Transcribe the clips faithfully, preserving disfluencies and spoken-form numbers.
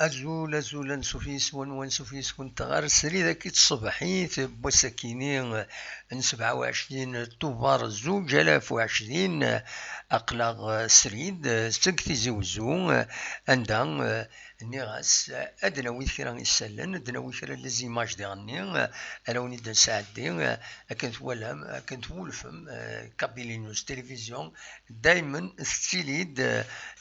Azul, azul, ansuf yis-wen, wansuf yis-went ɣer srid-agi n tṣebḥit n wass-akini n sebɛa u ɛecrin Tubeṛ zuǧ alaf u ɛecrin, aql-aɣ srid seg Tizi Wezzu, anda, nniɣ-as, ad d-nawi kra n yisallen, ad d-nawi kra n les images diɣenni, ara wen-id-nesɛeddi, akken twalam, akken twulfem, Kabylie News Télévision, daymen tettili-d,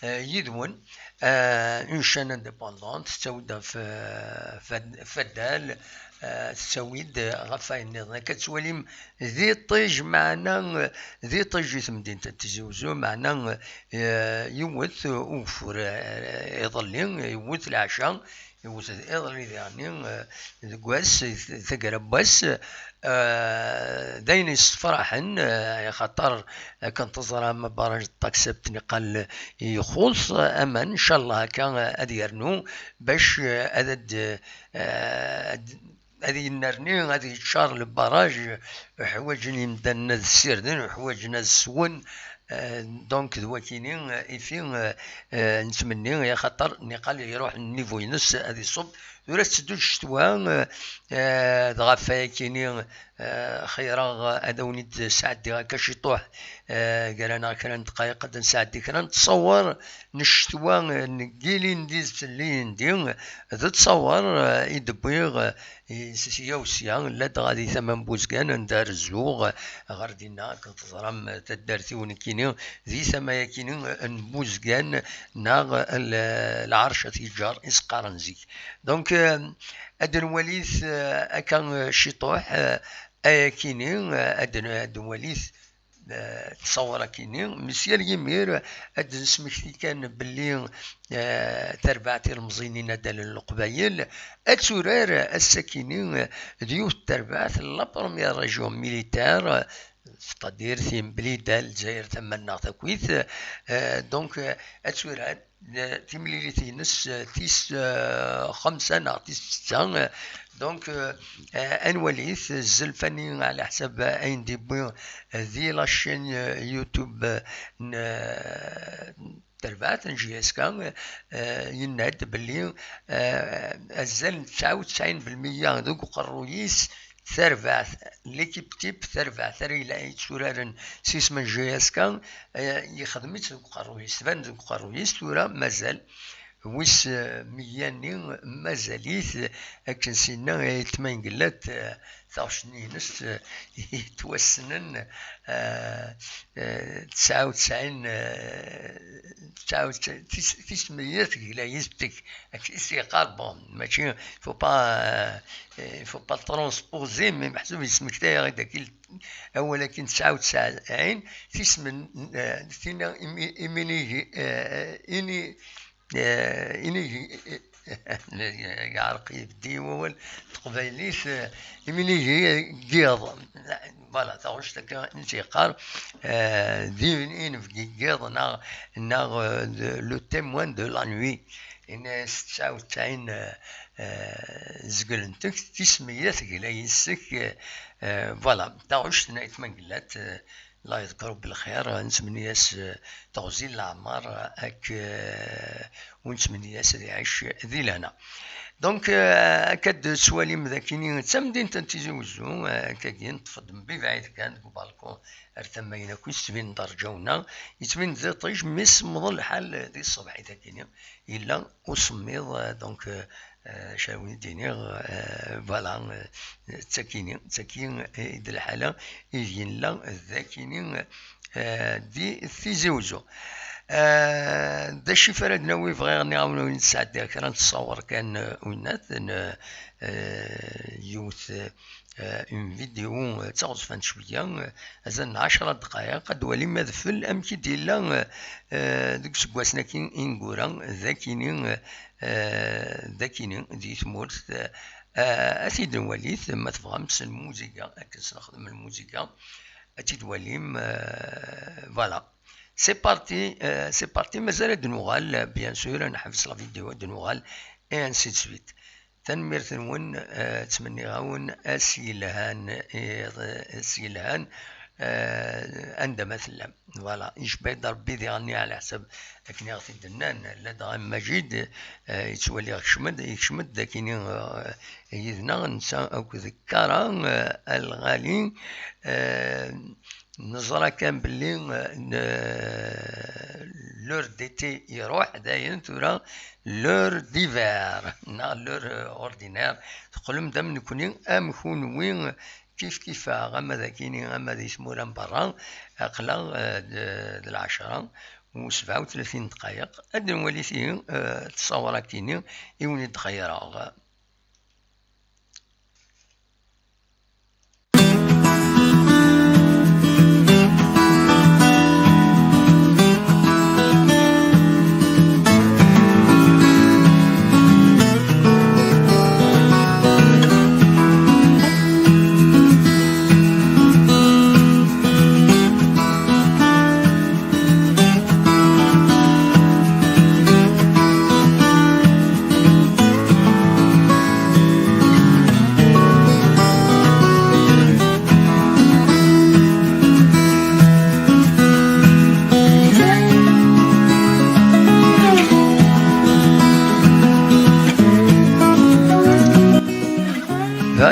eh, yid-wen, eh, une chaîne indépendante, tettawi-d ɣef, eh, fad-, faddal, eh, tettawi-d ɣef wayen nniḍen. Akka tettwalim d iṭij, meɛna, eh, d iṭij i temdint n Tizi Wezzu, meɛna, eh, yewwet ugeffur, eh, iḍelli, yewwet leɛca, Iwet iḍelli diɣenni, eh, deg wass, taggara n wass, eh, d ayen yessefraḥen, eh, axaṭer akken teẓram abaraj n Taksebt niqal ixuṣ aman, ncallah akka ad yernu bac, eh, ad, ad, eh, ad, ad yennerni, ad yeččar le barrage. Uḥwaǧen yimdanen ad ssirden, uḥwaǧen ad swen, eh, donc d wakini, eh, ifi, eh, eh, nettmenni, axaṭer niqal iruḥ nnivu-ines ad iṣubb. Tura tetteddu-d ccetwa, eh, eh, dɣa ɣef wayakini, eh, xeyreɣ ad awen-id-sɛeddiɣ akka ciṭuḥ, eh, gar-aneɣ kra n ddqayeq ad d-nesɛeddi kra n ttṣawer n ccetwa, eh, n yilindi d tlindi, d ttṣawer, eh, i d-wwiɣ, eh, i s-, sya u sya, ladɣa di tama n Buzgan, anda rezzuɣ, eh, ɣer dinna, akken teẓram, eh, taddart-iw nekkini, di tama-yakini, eh, n Buzgan, neɣ, eh, l-, lɛerc at yeǧǧar i s-qqaren zik. Donc, eh, ad nwalit, eh, akka, eh, ciṭuḥ, eh, ayakini, eh, ad n-, ad nwalit, eh, ttṣawer akini. Mi s yal yimir, ad d-nesmekti kan belli, eh, tarbaɛt ilemẓiyen inadalen n Leqbayel ad turar ass-akini, eh, d yiwet n terbaɛt, la première région militaire, c'est-à-dire timblida Lezzayer tamannaɣt akkit, eh, donc, eh, ad turar, eh, timlilit-ines, eh, tis, eh, xemsa neɣ tis setta, eh, donc, eh, eh, ad nwalit, eh, zzelfani ɛla ḥsab ayen d-iwwi, eh, di la chaîne, eh, YouTube, eh, n, eh, terbaɛt n J S K, eh, yenna-d belli, eh, azal n tesɛa u tesɛin belmeyya deg uqerruy-is, tarbaɛt, l'équipe type, tarbaɛt ara yella yetturaren s isem n J S K, eh, yexdem-itt deg uqerruy-is, tban deg uqerruy-is, tura mazal wis, eh, meyya-nni, mazal-it akken sinna, eh, ayetma Ngellat, eh, taɣect-nni-ines, eh, yettwassnen, eh, eh, tesɛa u tesɛin, eh, tesɛa u tesɛin, tis, tis meyya tegla yis-tek, akken i s-yeqqar, bon, mačči, faut pas, eh, eh, faut pas le transposer, mais meḥsub yesmektay-aɣ-id akkin awal akkin tesɛa u tesɛin, tismin, eh, tinna imi-, iminigi, eh, ini, eh, inigi, eh, yeɛreq yebdi wawal n teqbaylit, eh, iminigi n yiḍ. Voilà, taɣect akka i s-yeqqar, eh, d inebgi n yiḍ, neɣ, neɣ, eh, de, le témoin de la nuit. Ini-as tesɛa u tesɛin, eh, eh, zeglent-k, tis meyya tegla yis-k, eh, eh, voilà, taɣect n ayetma Ngellat, eh, la yeḍker belxir, eh, nettmenni-as, eh, teɣzi n leɛmer, eh, ak, eh, u nettmenni-as ad iɛic di lehna. Donc, eh, akka d-tettwalim d akini d tamdint n Tizi Wezzu, eh, akkagi neṭṭef-d mebɛid kan deg ubalkun ar tama-in akk, yettbin-d rǧawna, yettbin-d d iṭij, mi semmeḍ lḥal di ṣṣebḥit akini, yella usemmiḍ, eh, donc, eh, eh, acu ara wen-d-iniɣ, eh, voilà, eh, d takini, d taki i d lḥala i d-yella d akini, eh, di Tizi Wezzu. Eh, d acu i ara d-nawi, bɣiɣ nniɣ-awen ur nesɛeddi kra n ttṣawer kan, eh, winnat, n, eh, yiwet, eh, eh, une vidéo, eh, d taɣezfant cwiya, eh, azal n ɛecra ddqayeq, ad d-twalim adfel amek i d-yella, eh, eh, deg useggasen-agi ineggura, d akini, eh, d akini di tmurt, eh, ad t-id-nwalit, ma tebɣam, s lmuziga, akken s-nexdem lmuziga, ad t-id-twalim, eh, voilà. C'est parti, eh, c'est parti, mazal ad d-nuɣal, bien sûr, ad neḥbes la vidéo, ad d-nuɣal, et ainsi de suite. Tanemmirt-nwen, eh, ttmenniɣ-awen ass yelhan, iḍ, ass yelhan, eh, anda ma tellam. Voilà, yecba-d Rebbi diɣen ɛla ḥsab akken i ɣ-t-id-nnan. Ladɣa Majid, eh, yettwali yekcem-d, yekcem-d d akini, eh, yid-neɣ, netta akked Kara, eh, Al Ghali, eh, neẓra kan belli, eh, n-, l'heure d'été iruḥ, dayen tura l'heure d'hiver, neɣ l'heure, eh, ordinaire, teqqlem-d am nekni, am kunwi, kif kif-aɣ, ama d akini, ama di tmura n berra, aql-aɣ, eh, d, d lɛecṛa u sebɛa u tlatin ddqayeq. Ad nwali tihi, eh, ttṣawṛa-kini i wen-id-xeyyreɣ.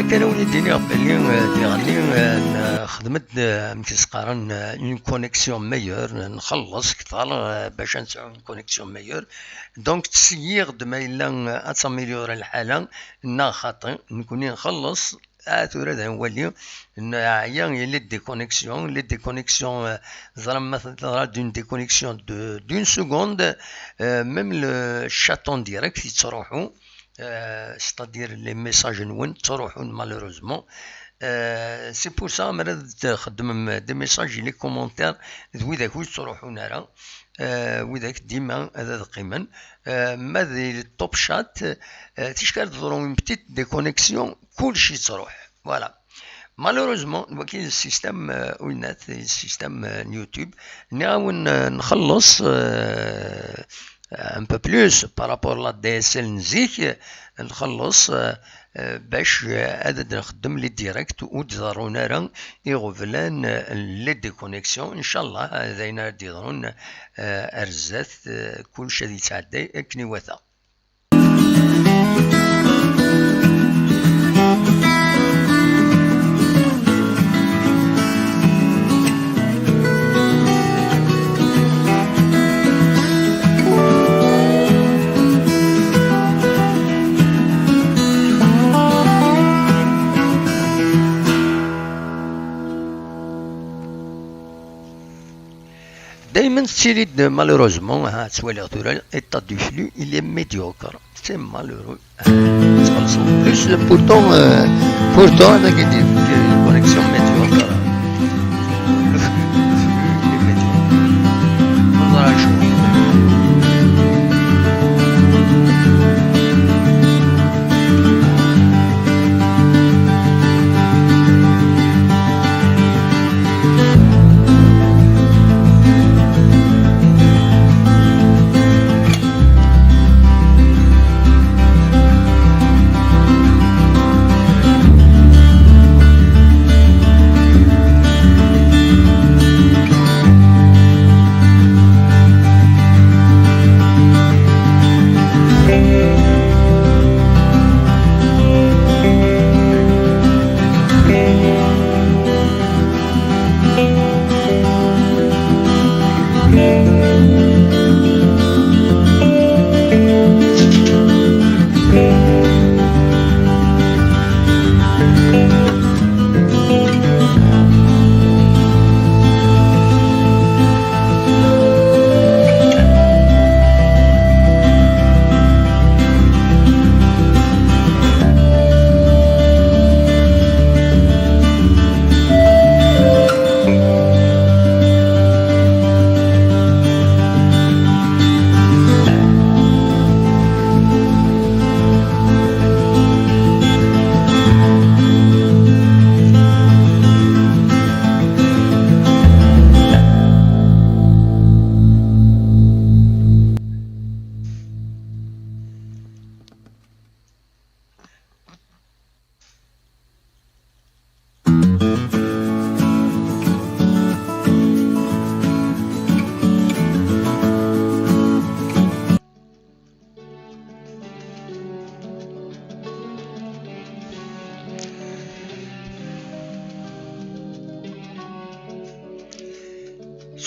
Akken ad wen-id-iniɣ belli, eh, diɣenni, eh, nexdem-d, eh, amek i s-qqaren, eh, une connexion meilleure, nxelleṣ kter, eh, bac ad nesɛu une connexion meilleure. Donc, ttṣeyyiɣ-d ma yella, eh, ad taméliorer lḥala, neɣ xaṭi, nekni nxelleṣ. Ah, tura ad nwali, neɛya i les déconnexions. Les déconnexions, eh, ẓram ma teḍra d'une déconnexion de, d'une seconde, eh, même le chat en direct yettruḥu, eh, c'est-à-dire les messages-nwen ttruḥun malheureusement. Eh, c'est pour ça, mi ara d-txeddmem des messages, les commentaires d widak ur ttruḥun ara, eh, widak dima ad, ad qqimen. Eh, ma di Top Chat, eh, ticki ad teḍru une petite déconnexion, kullec yettruḥ. Voilà. Malheureusement, wagi d système, euh, uynat, d système, euh, n YouTube. Nniɣ-awen, euh, nxelleṣ, euh, un peu plus par rapport à la D S L n zik, euh, nxelleṣ, euh, euh, bac, euh, ad, ad nxeddem les directs ur d-ḍerrun ara iɣeblan, euh, les déconnexions. Inchallah, euh, d ayen ara d-yeḍrun, euh, ar zdat, euh, kullec ad yettɛedday akken iwata. Daymen tettili-d, malheureusement, ha, ttwaliɣ tura, état du flux, il est médiocre. C'est malheureux. Txellṣeḍ plus, pourtant, euh, pourtant, ad ak-d-yefk connexion médiocre. Le flux, le flux, il est médiocre. Ma ẓriɣ acu.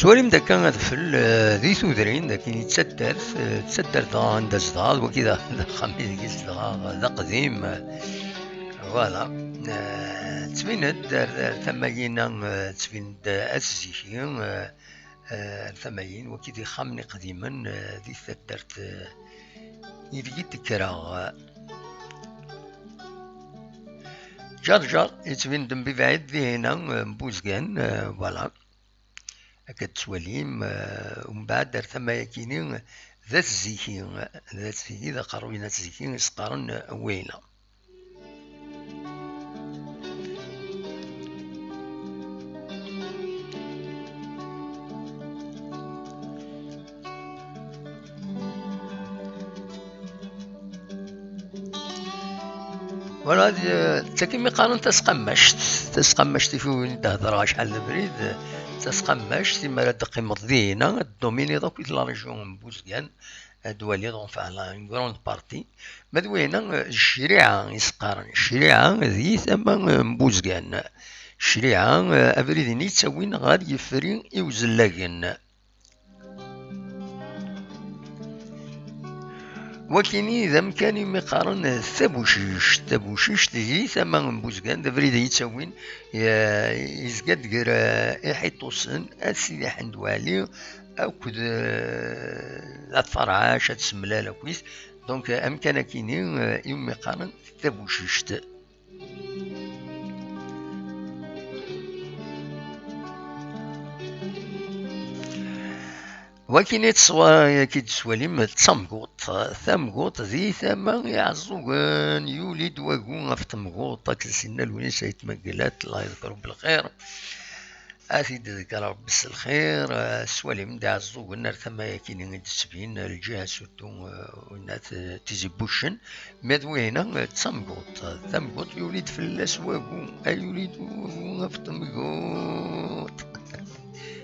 Twalim-d akka adfel, eh, di tudrin, d akken i d taddart, eh, d taddart dɣa anda zedɣeɣ, d wagi d, d axxam ideg zedɣeɣ, d aqdim, eh, voilà. Eh, ttbin-d ar, ar tama-ina, eh, ttbin-d at ziki, eh, eh, ar tama-in, wagi d ixxamen iqdimen, eh, di taddart, eh, ideg i d-kkreɣ. Ǧerǧer, yettbin-d mebɛid dihina, eh, n Buzgan, eh, voilà. Akka d-tettwalim, eh, umbeɛd ar tama-yakini d at ziki, d at ziki, d aqerruy n at ziki i s-qqaren Weyla. Voilà, d, d tagi mi qqaren tasqammact. Tasqammact i win i d-hedreɣ acḥal d abrid, d tasqammact, imi ara d-teqqimeḍ dihina, ad d-dominiḍ akk i la région n Buzgan, ad d-waliḍ, enfin, la, une grande partie. Ma d wihina, d ccariɛa i s-qqaren. Ccariɛa di tama n Buzgan. Ccariɛa, abrid-nni yettawin ɣer yifri iwzellagen. Wakini d amkan imi qqaren Tabucict. Tabucict di tama n Buzgan, d abrid i yettawin, eh, yezga-d gar, eh, Iḥiṭusen, At Sidi Ḥend Waɛli, akked, eh, At Ferɛac, At Semlal akkit. Donc, eh, amkan akini, eh, imi qqaren Tabucict. Wakin i ttṣewwir-agi d-tettwalim d tamguṭ. Tamguṭ di tama Iɛeẓẓugen, yuli-d wagu ɣef temguṭ, akken s-yenna Lewnis Ayt Mengellat, Allah yeḍfer-it belxir. Ad t-id-iḍegger Rebbi s lxir, eh, s walim d Iɛeẓẓugen ar tama-yakini i d-tettbin, eh, lǧiha surtout, eh, winna t-, Tizi Buccen, ma d wihina, eh, d tamguṭ. Tamguṭ yuli-d fell-as wagu, ay yuli-d wagu ɣef temguṭ.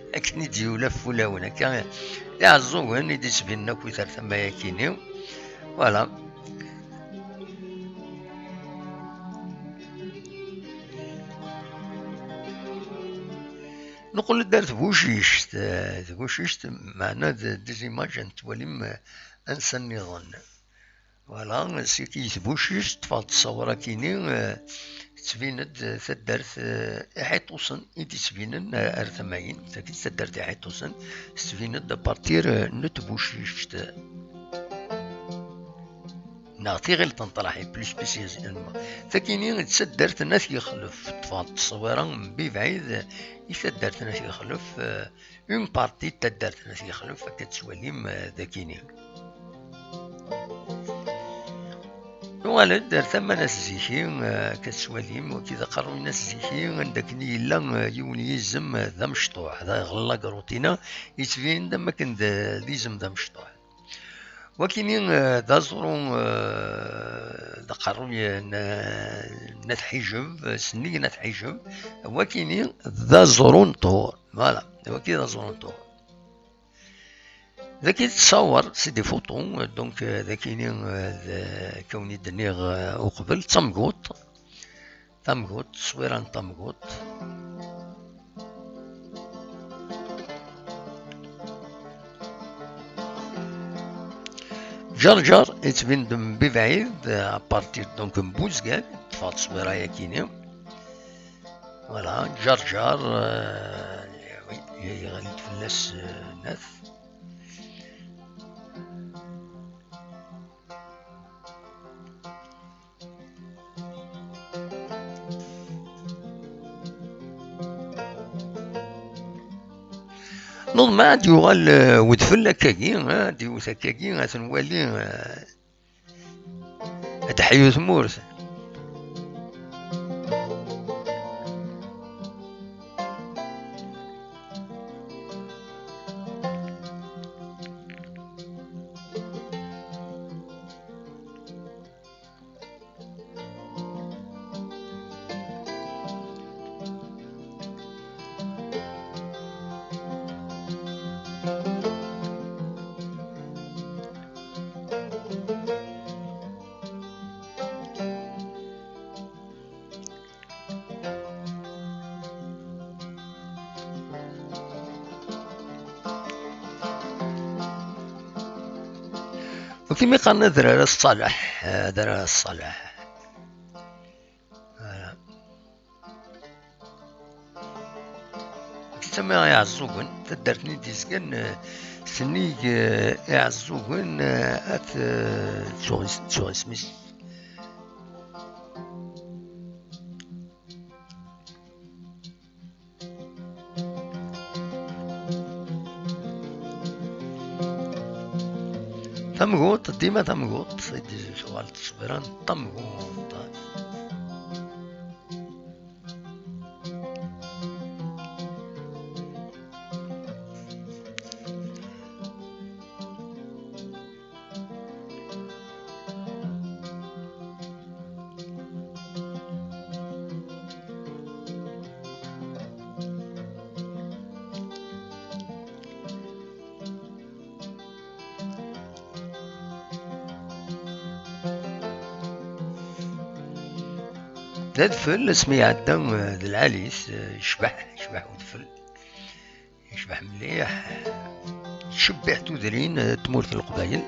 Akken i d-yula f wulawen, akka d Iɛeẓẓugen i d-ittbinen akkit ar tama-yakini. Voilà. Neqqel-d ar tbucict. Eh, tbucict, meɛna d, des images n twalim, eh, ansa nniḍen. Voilà, siki tbucict, ṭṭfeɣ-d ṣṣawra-kini, eh, tettbin-d, eh, taddart, eh, Iḥiṭusen i d-ittbinen, eh, ar tama-in. Tagi d taddart Iḥiṭusen, tettbin-d à partir, eh, n tbucict. Neɣ Tiɣilt n Ṭraḥi, plus spécialement. Takini d taddart n At Yexlef, ṭṭfeɣ-d tteswira n bibɛid i taddart n At Yexlef, eh, une partie n taddart n At Yexlef, akka tettwalim, eh, dakini. Nuɣal-d ar tama n At Ziki, eh, akka tettwalim, waki d aqerruy n At Ziki, anda akken yella, eh, yiwen yizem, eh, d amecṭuḥ, d aɣella n Rutina, yettbin-d am akken d, d izem d amecṭuḥ. Wakini, eh, d aẓru, eh, d aqerruy n, n At Ḥijeb, eh, sennig n At Ḥijeb. Wakini d aẓru n Ṭhur. Voilà, waki d aẓru n Ṭhur. Dagi tettṣawer, c'est des photos, donc, eh, dakini, eh, d, kawen i d-nniɣ, eh, uqbel, d tamguṭ. Tamguṭ, tteswira n tamguṭ. Ǧerǧer yettbin-d mebɛid, à partir donc n Buzgan, ṭṭfeɣ tteswira-yakini. Voilà, Ǧerǧer, euh, oui, yeɣli-d fell-as, euh, Nat. Neḍmeɛ ad d-yuɣal, eh, wedfel akkagi, eh, ad d-iwet akkagi, ad t-nwali, eh, ad teḥyu tmurt. Ur kem-iqqaren adrar aṣṣaleḥ, adrar aṣṣaleḥ. Voilà. Tama Iɛeẓẓugen, taddart-nni d-yezgan, eh, sennig, eh, Iɛeẓẓugen, eh, at, eh, ttuɣ is-, ttuɣ isem-is. Tamguṭ, dima tamguṭ, i d-tuɣal d ṣṣbira n tamguṭ. D adfel, asmi iɛedda, eh, d lɛali-s, eh, yecbeḥ, yecbeḥ udfel. Yecbeḥ mliḥ. Tcebbiḥ tudrin, eh, tmurt n Leqbayel.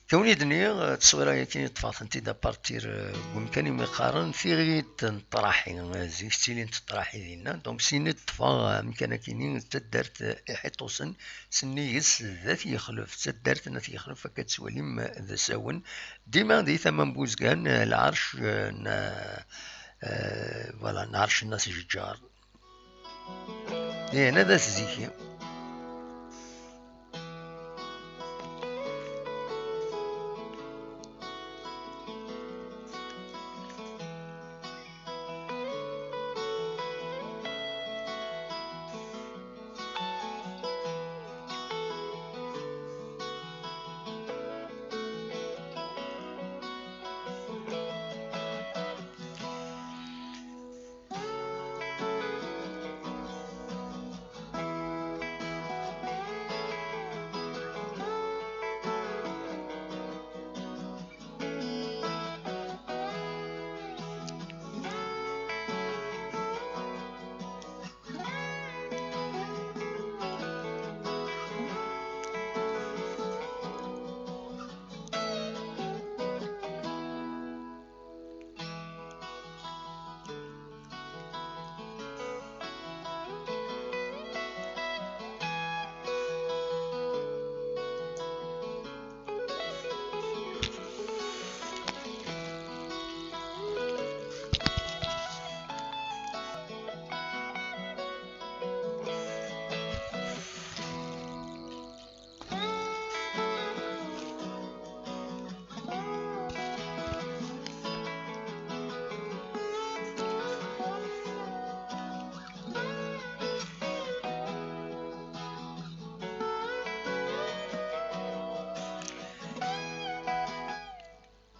Kawni d-nniɣ, eh, ttṣwira-yagi ṭṭfeɣ-tent-id apartir, eh, deg umkan imi qqaren tiɣilt n Ṭraḥi. Eh, zik ttilint Ṭraḥi dinna. Donc, syin i d-ṭṭfeɣ, eh, amkan-akini d taddart, eh, Iḥiṭusen, sennig-s d At Yexlef. Taddart n At Yexlef, akka tettwalim, eh, d asawen. Dima di tama n Buzgan, eh, lɛerc, eh, n, eh, voilà, lɛerc n At Jejjar. Ihi, ad as-ziki.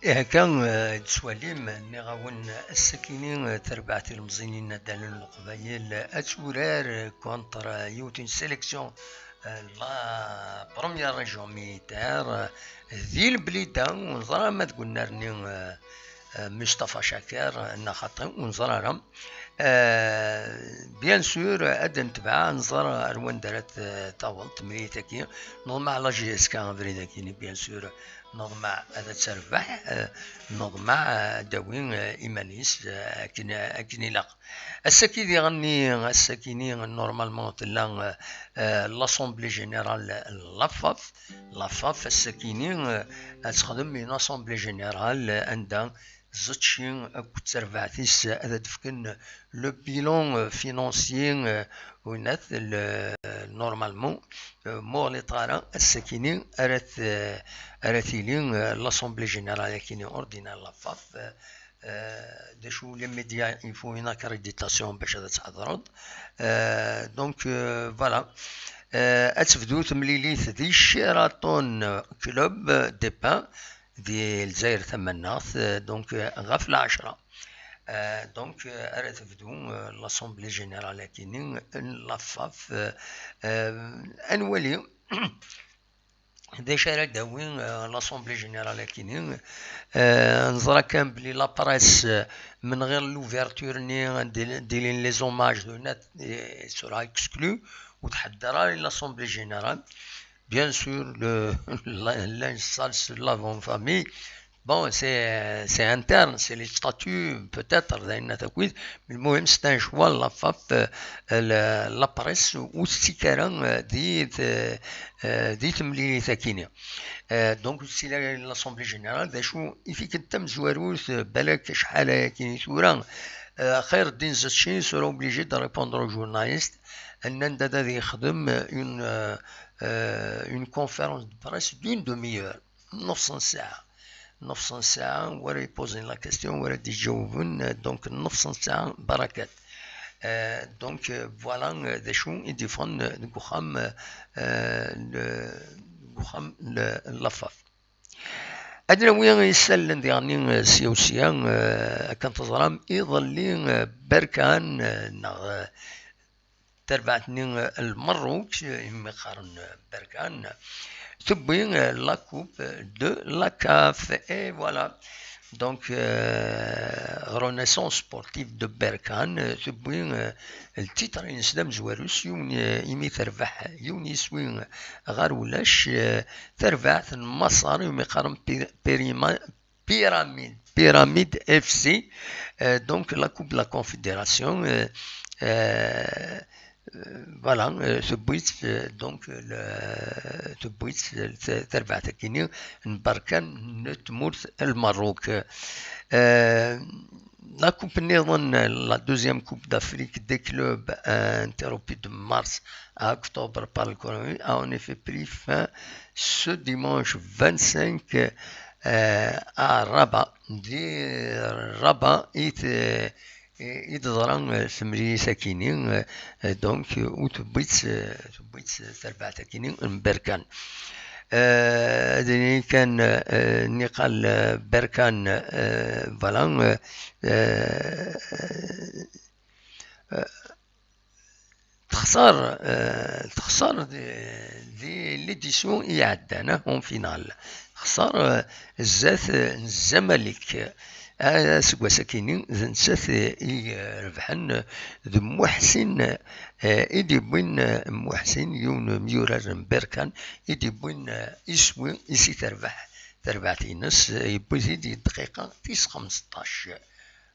Ihi akka, eh, i d-tettwalim, nniɣ-awen, ass-akini, eh, terbaɛt ilemẓiyen n Adal n Leqbayel, eh, ad turar, eh, contre, eh, yiwet une sélection, eh, la première région militaire, eh, di Leblida, ur neẓra ma deg unnar-nni, eh, eh, Mustafa Chaker, eh, neɣ xaṭi, ur neẓra ara. Eh, bien sûr, ad d-netbeɛ, ad nẓer ar wanda ara t-, taweḍ temlilit-agi. Neḍmeɛ la J S K abrid-agi-ni, bien sûr, neḍmeɛ ad terbeḥ, eh, neḍmeɛ, eh, ad d-tawi, eh, iman-is, eh, akken, akken ilaq. Ass-agi diɣenni, ass-agini, normalement, tella, eh, eh, l'Assemblée Générale n la FAF. La FAF, ass-agini, eh, ad texdem une Assemblée Générale, eh, anda Zetci akked terbaɛt-is ad d-fken le bilan, euh, financier, euh, winat, le, normalement, euh, ma ur ɣliṭeɣ ara, ass-akini ara t-, ara tili, euh, l'Assemblée Générale akini ordinaire la FAF, euh, euh, d acu les médias, il faut une accréditation bac ad tḥedreḍ. Euh, donc, euh, voilà. Euh, ad tebdu temlilit di Sheraton Club des Pins, di Lezzayer Tamaneɣt, euh, donc, euh, ɣef lɛecṛa. Euh, donc, euh, ara tebdu, euh, l'Assemblée Générale akini n la FAF, euh, euh, ad nwali d acu ara d-tawi, euh, l'Assemblée Générale akini. Euh, neẓra kan belli la presse, euh, من غير l'ouverture-nni, d-, d-ilin les hommages d winat, euh, sera exclu, ur tḥedder ara l'Assemblée Générale. bien sûr, le, la, linge sale sur l'avant-famille. Bon, c'est, c'est interne, c'est les statuts, peut-être, d ayen akkit, mais المهم, c'est un choix, la F A F, euh, la, la presse, ur tettak ara, euh, di, euh, di temlilit akini. Euh, donc, si la, l'Assemblée Générale, d acu i t-iken tamezwarut, euh, balak acḥal ayagi i tura, euh, Xayreddin Zetci sera obligé de répondre aux journalistes, nnan-d ad, ad yexdem, euh, une, euh, euh, une conférence de presse d'une demi-heure. نص ساعة. نص ساعة ورا يبوزين la question ورا يجاوبن، donc نص ساعة بركات. Euh, donc, euh, voilà, euh, d acu i d-yeffɣen, euh, deg uxxam, euh, le, deg uxxam, le, la F A F. Ad nawi isallen diɣen, euh, sya u sya, euh, akken teẓram, iḍelli, euh, Berkan, euh, neɣ, euh, tarbaɛt-nni, eh, n Lmerruk, eh, imi qqaren, eh, Berkan, tewwi, eh, la coupe de la CAF. Et voilà. Donc, eh, Renaissance Sportive de Berkan, eh, tewwi, eh, le titre-ines d amezwaru s yiwen, eh, imi terbeḥ yiwen yiswi, eh, ɣer ulac, eh, tarbaɛt n Maṣer, imi qqaren Pi-, Pirima-, Pyramide, Pyramide F C, euh, donc la Coupe de la Confédération, euh, euh, euh, voilà, euh, tewwi-tt, euh, donc, euh, le, tewwi-tt, euh, t-, tarbaɛt-agi-nni n Berkan n tmurt n Lmerruk. Euh, la coupe niḍen, la deuxième Coupe d'Afrique des clubs, euh, interrompue de mars à octobre par le coronavirus, a en effet pris fin ce dimanche vingt-cinq, euh, à Rabat. Di Rabat i t-, i d-teḍra, euh, temlilit-agi-nni, euh, donc, euh, u tewwi-tt, euh, tewwi-tt, euh, tarbaɛt-agi-nni n Berkan. Euh, ad nini kan, euh, niqal, euh, Berkan, euh, voilà, euh, euh, euh, Texṣer, eh, texṣer di, di l'édition iɛeddan, ah, en finale. Texṣer, eh, zdat, eh, n Zamalek. Ah, aseggas-akini, d nettat, eh, i, eh, rebḥen, eh, d Muḥsin, eh, i d-yewwin, eh, Muḥsin, yiwen n umyurar n Berkan, i d-yewwin, eh, iswi i si terbeḥ, terbaɛt-ines, eh, yewwi-t-id di dqiqa tis xmesṭac.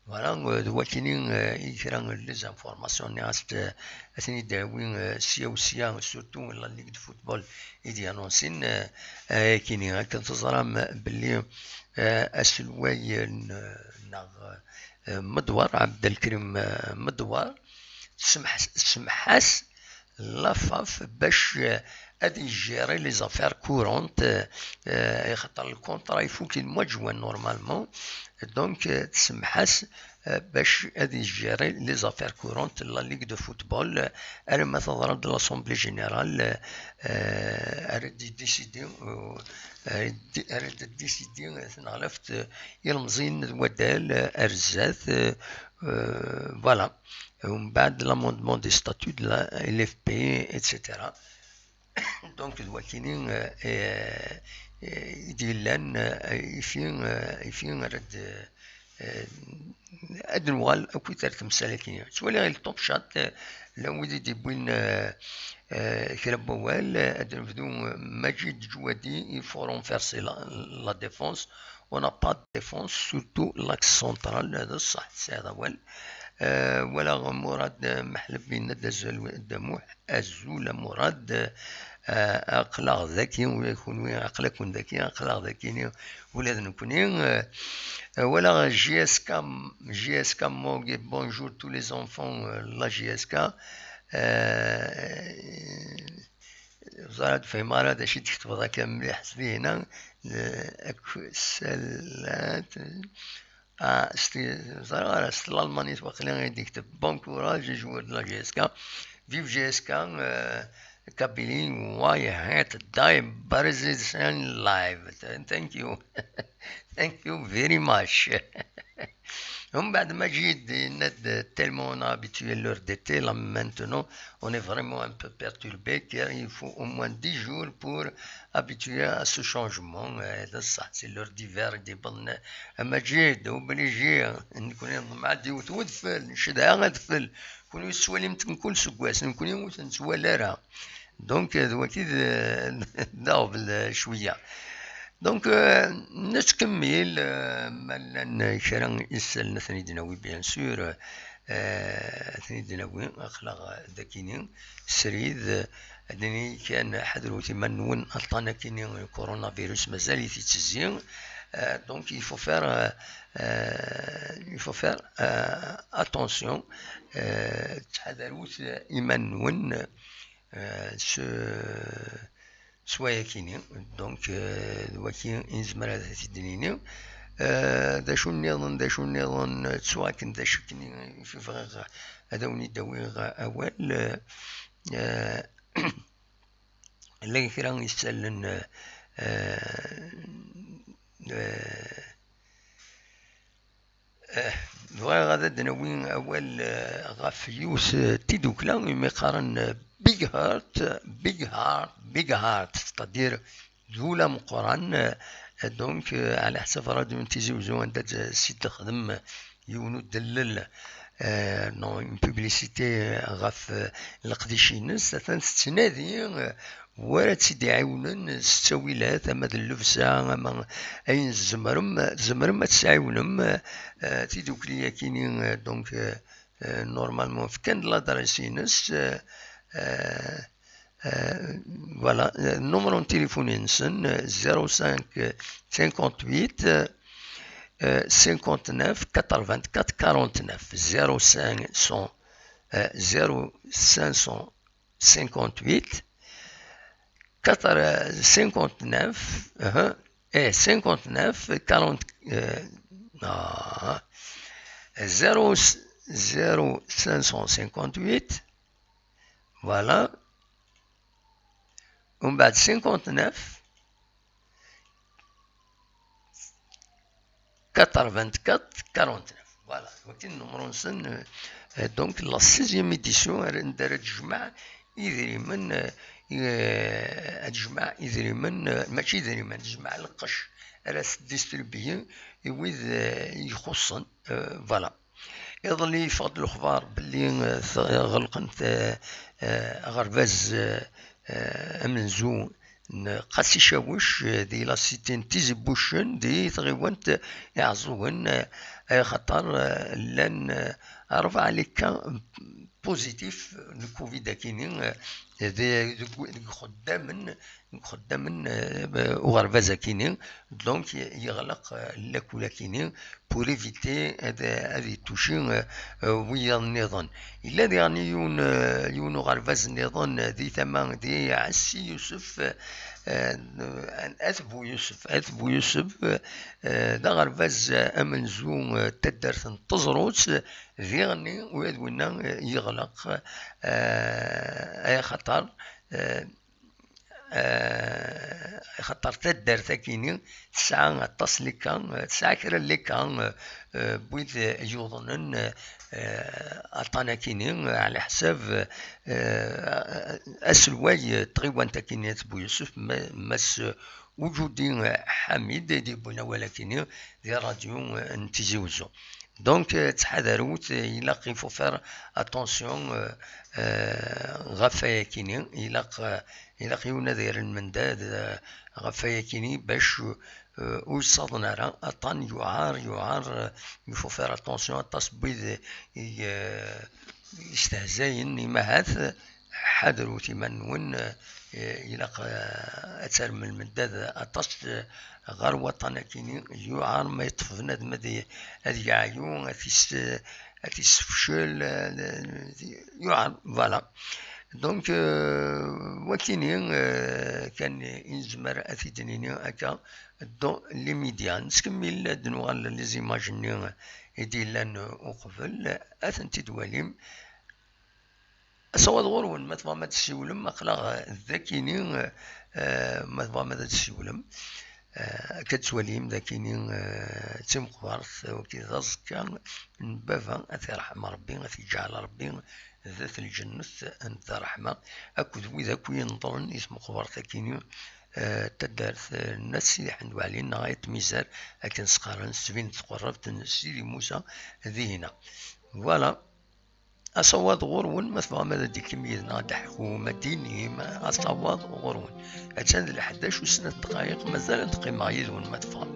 Voilà, euh, d wakini, euh, i kra n les informations-nni, ad t-, ad ten-id-awi, euh, sya u sya, surtout la Ligue de football i d-yanunsin, euh, euh, akini. Akken teẓram belli, euh, aselway, euh, n-, neɣ, euh, Medwar, Abdelkrim, euh, Medwar, tsemḥ-, tsemḥ-as la F A F bac, eh, ad yejjiri les affaires courantes, eh, eh, axaṭer le contrat ifuk le mois de juin normalement, donc, eh, tsemḥ-as, eh, bac ad yejjiri les affaires courantes la Ligue de football, eh, alamma teḍra-d l'Assemblée Générale, eh, eh, ara d-décider, eh, ara d-, ara d-décider, eh, tenɣlaft, eh, ilemẓiyen d waddal, eh, ar zdat, eh, eh, voilà. Umbeɛd l'amendement des statuts de la L F P, et cetera. Donc, d wakini, euh, euh, euh, i d-yellan, euh, ifi, euh, ifi ara d-, euh, ad nuɣal akkit ar temsal-agi. Ttwaliɣ il Top Chat, euh, llan wid i d-yewwin, euh, euh, kra n wawal, euh, ad nebdu, euh, Majid Djouadi, il faut renforcer la, la défense. On n'a pas de défense, surtout l'axe central, d ṣṣeḥ, tesɛiḍ awal. Euh, walaɣ Murad Meḥleb yenna-d azul a Dda Muḥ, azul a Murad, euh, aql-aɣ daki, ula d kunwi, aql-aken daki, aql-aɣ daki, ula d nekni. Euh, euh, walaɣ J S K, J S K Mogi, bonjour tous les enfants, euh, la J S K. Euh, ẓriɣ ur d-fhimeɣ ara d acu i d-tketbeḍ akka mliḥ s dihina. Akk salat. Ah, s ti-, ẓriɣ ara s tlalmanit waqila i d-yekteb. Bon courage, les joueurs de la J S K. Vive J S K, euh, Kabylie, why hate die Brazilian live. Thank you. Thank you very much. Umbeɛd Majid yenna-d, tellement on a habitué l'heure d'été, là maintenant on est vraiment un peu perturbé, car il faut au moins dix jours pour habituer à ce changement. Eh, d ṣṣeḥ, c'est l'heure d'hiver i d-yewwḍen. A Majid, obligé, nekkni nḍemɛ-d yiwet wedfel, ncedha adfel. Kunwi tettwalim-ten kul seggas, nekkni ur ten-nettwali ara. Donc, euh, d wagi d, d aɣbel, euh, cwiya. Donc, euh, nettkemmil, euh, ma llan kra isallen ad ten-id-nawi, bien sûr, euh, ad ten-id-nawi, aql-aɣ dagini, srid, euh, ad nini kan ḥadret iman-nwen, aṭṭan akini, coronavirus, mazal-it ittezzi. Euh, donc, il faut faire, euh, euh, il faut faire, euh, attention, euh, ttḥadarut iman-nwen, euh, s, s wayakini. Donc, euh, d waki i nezmer ad t-id-nini. Euh, d acu nniḍen, d acu nniḍen, euh, ttwakken d acu akken i bɣiɣ ad awen-id-awiɣ awal. Euh, llan kra isallen, euh, euh, Eh, bɣiɣ ad d-nawi awal, eh, ɣef yiwet, eh, tidukla imi qqaren, eh, Big Heart, Big Heart, Big Heart, c'est-à-dire d ul ameqqran, eh, donc, eh, ɛla ḥsab Radio n Tizi Uzzu anda d-, s-, i d-texdem yiwen udellel, eh, non, une publicité, eh, ɣef, eh, leqdic-ines, atan tettnadi, eh, wara tt-id-iɛiwnen s ttawilat, ama d llebsa, ama ayen tzemrem, tzemrem ad tesɛiwnem, eh, tidukli-yakini, eh, donc, eh, eh, normalement fkan-d l'adresse-ines, eh, eh, eh, voilà, eh, numéro n tilifun-nsen, eh, zéro cinq cinquante-huit, eh, cinquante-neuf quatre-vingt-quatre quarante-neuf, zéro cinq cent, eh, zéro cinq cent cinquante-huit, quatre, cinquante-neuf, euh, et cinquante-neuf, quarante, euh, ah, zéro, zéro cinq cent cinquante-huit, voilà. On bat cinquante-neuf, quatre-vingt-quatre quarante-neuf. Voilà. Wagi numéro-nsen, euh, euh, donc la sixième édition, anda ara d-tejmeɛ idrimen, euh, euh, ad tejmeɛ idrimen, euh, mačči idrimen, ad tejmeɛ lqecc ara s-distribuyen i wid, euh, ixuṣṣen, euh, voilà. Iḍelli yeffeɣ-d lexbar belli, euh, ɣelqen, euh, euh, aɣerbaz, euh, euh, amenzu n Qasi Cawec, eh, di la cité n Tizi Buccen, di tɣiwant Iɛeẓẓugen, eh, axaṭer, eh, llan, eh, rebɛa les cas positifs n covid akini, eh, di, deg, deg ixeddamen, deg ixeddamen, eh, uɣerbaz akini. Donc, yeɣleq, eh, lakul akini, pour éviter ad, ad ittuci, euh, euh, wiyaḍ nniḍen. Yella diɣen yiwen, euh, yiwen uɣerbaz nniḍen, euh, di tama, di Ɛassi Yusef, euh, euh, At Bu Yusef, At Bu Yusef, euh, euh, d aɣerbaz, euh, amenzu, euh, taddart n Teẓrut, euh, diɣen ula d winna, euh, yeɣleq, euh, ay axaṭer, euh, Eh, axaṭer taddart-akini tesɛa aṭas n les cas, eh, tesɛa kra n les cas, eh, eh, n wid, eh, yuḍnen, eh, eh, aṭṭan-akini, eh, ɛla ḥsab, eh, eh, aselway, eh, n tɣiwant-akini At Bu Yusef, ma-, Mass Uǧudi, eh, Ḥamid, i d-yewwin awal-akini di ṛṛadyu, eh, n Tizi Uzzu. Donc, eh, ttḥadarut, eh, ilaq, il faut faire attention, eh, eh, ɣef wayakini, ilaq, eh, ilaq yiwen ad yerr lmendad, eh, ɣef wayakini bac, eh, ur yeṣṣaḍen ara. Aṭṭan yuɛer, yuɛer, eh, il faut faire attention, aṭas n wid i, eh, yestehzayen, imahat, ḥadret iman-nwen, eh, ilaq, eh, ad terrem lmendad aṭas, eh, ɣer waṭṭan-akini, yuɛer ma yeṭṭef bnadem ad i-, ad yeɛyu, ad t-is-, ad t-issefcel, eh, yuɛer, voilà. Donc, euh, wakini, euh, kan i nezmer ad t-id-nini akka, dans les médias. Nettkemmil ad nuɣal les images-nni i d-yellan uqbel, ad tent-id-twalim. Asawaḍ ɣur-wen, ma tebɣam ad tessiwlem, aql-aɣ dakini, euh, ma tebɣam ad tessiwlem. Eh, akka d-twalim dakini, eh, d timeqbert, wagi d aẓekka n baba, ad t-irḥem Ṛebbi, ad t-iǧɛel Ṛebbi d at lǧennet n Dda Ṛeḥma, akked wid akk yenḍren i tmeqbert-akini, eh, taddart, eh, n At Sidi Ḥmed Waɛli neɣ Ayt Mizar, akken s-qqaren, s tbint tqerrabt n Sidi Musa dihina. Voilà. Asawaḍ ɣur-wen, ma tebɣam ad d-tekkim yid-neɣ ad d-teḥkum, ad d-tinim, asawaḍ ɣur-wen. Attan d leḥdac u snat ddqayeq, mazal ad qqimeɣ yid-wen ma tebɣam.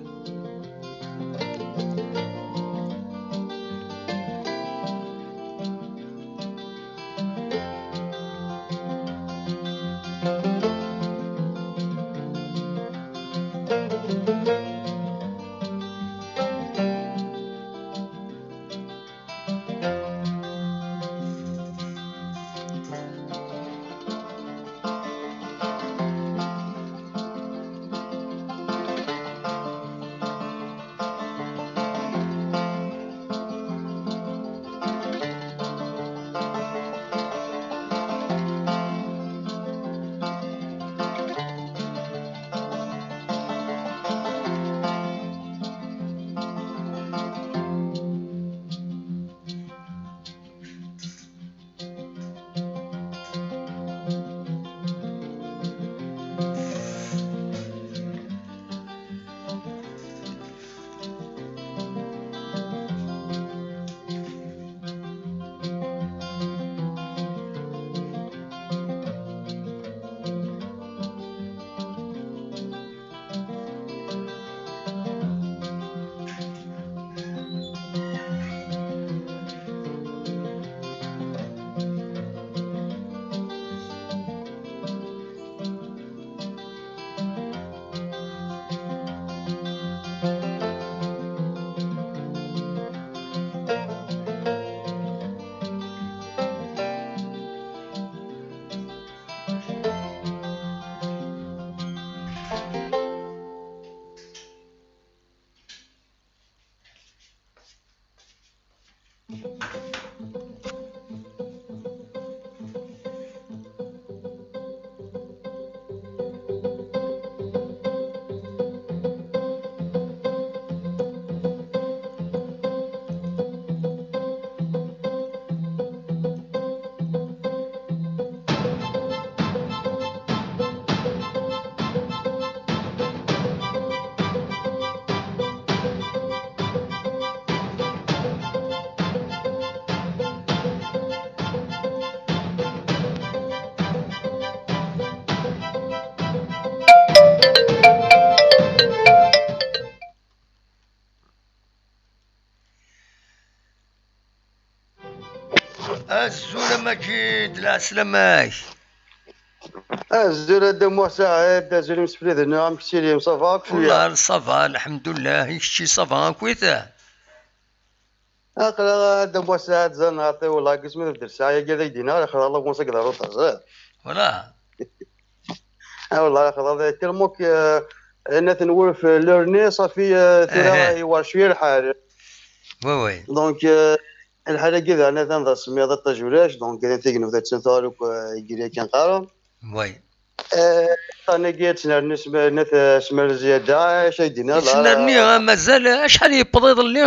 Azul a Maǧid, lɛeslama-k. Azul a Dda Muḥ Saɛid, azul imsefliden, amek tettiliḍ, ça va akk cwiya? Wellah ça va, lḥemdullah, i kečči ça va akkit? Aql-aɣ a Dda Muḥ Saɛid, ẓer neɣ ṭi, wellah, ass mi tebder ssaɛa-agi ad ak-d-iniɣ, lxir, Allah, ɣur-s ad k-d-aruɣ teẓriḍ. Voilà. Ah, wellah, lxir, tellement que, euh, anaten wurf l'heure-nni, ṣafi, euh, tura, eh, iwer cwiya lḥal. Oui, oui. Donc, euh, lḥal-agi daɣen atan d asemmiḍ, iṭij ulac, donc, atan tignewt attan tuɣal akk, euh, igri akken qqaren. Oui. Eh, ṭṭan-agi ad tt-nerni sma-, nat, eh, Smail Ziyada, acu ay d-yenna? Yettnerni, eh, mazal, eh, acḥal yewweḍ iḍelli?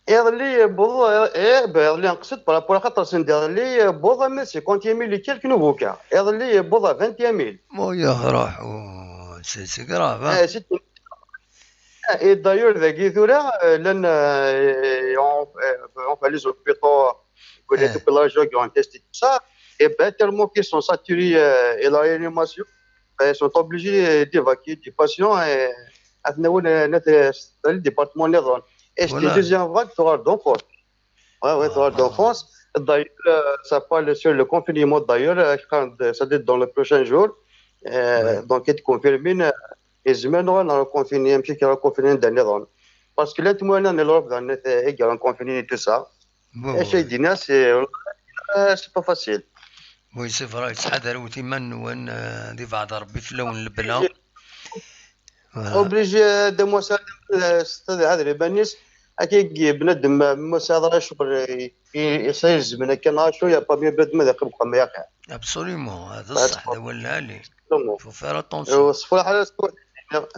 Iḍelli yewweḍ, eh, eh, iḍelli nqesd par rapport axaṭer send iḍelli yewweḍ am cinquante mille et quelques nouveaux cas. Iḍelli yewweḍ à vingt et un mille. Oh, ya ruḥ, oh, c'est, c'est grave, hein? Eh, c'est une Et d'ailleurs, dagi tura, euh, llan, euh, on, euh, on fait les hôpitaux, on connaît toute la région qui ont testé tout ça. Et ben, tellement qu'ils sont saturés, euh, et la réanimation, ben, ils sont obligés d'évacuer des patients et à le département. Et c'est une deuxième vague, tu vois, donc, ouais, ouais, tu vois, donc, France. D'ailleurs, euh, ça parle sur le confinement, d'ailleurs, euh, quand, euh, ça doit être dans les prochains jours. Euh, donc, il confirme, euh, et je me demande, on continue, un petit, on continue dans les zones. Parce que là, tout le monde en Europe, dans les, et on continue tout ça. Oui, et oui, chez Dina, c'est, euh, c'est pas facile. Oui, c'est vrai. Ttḥadaret iman-nwen, euh, di beɛd Rebbi fell-awen lebla. Voilà. Obligé de moi ça, euh, c'est-à-dire, هذا les banis, أكيد بنادم ما سهل راه شغل ي-، ي-، يصير زمن كان شوية، pas mieux بنادم هذا يقبل ما يقع. Absolument, هذا الصح، هذا هو العالي. Faut faire attention. وصفر حاجة،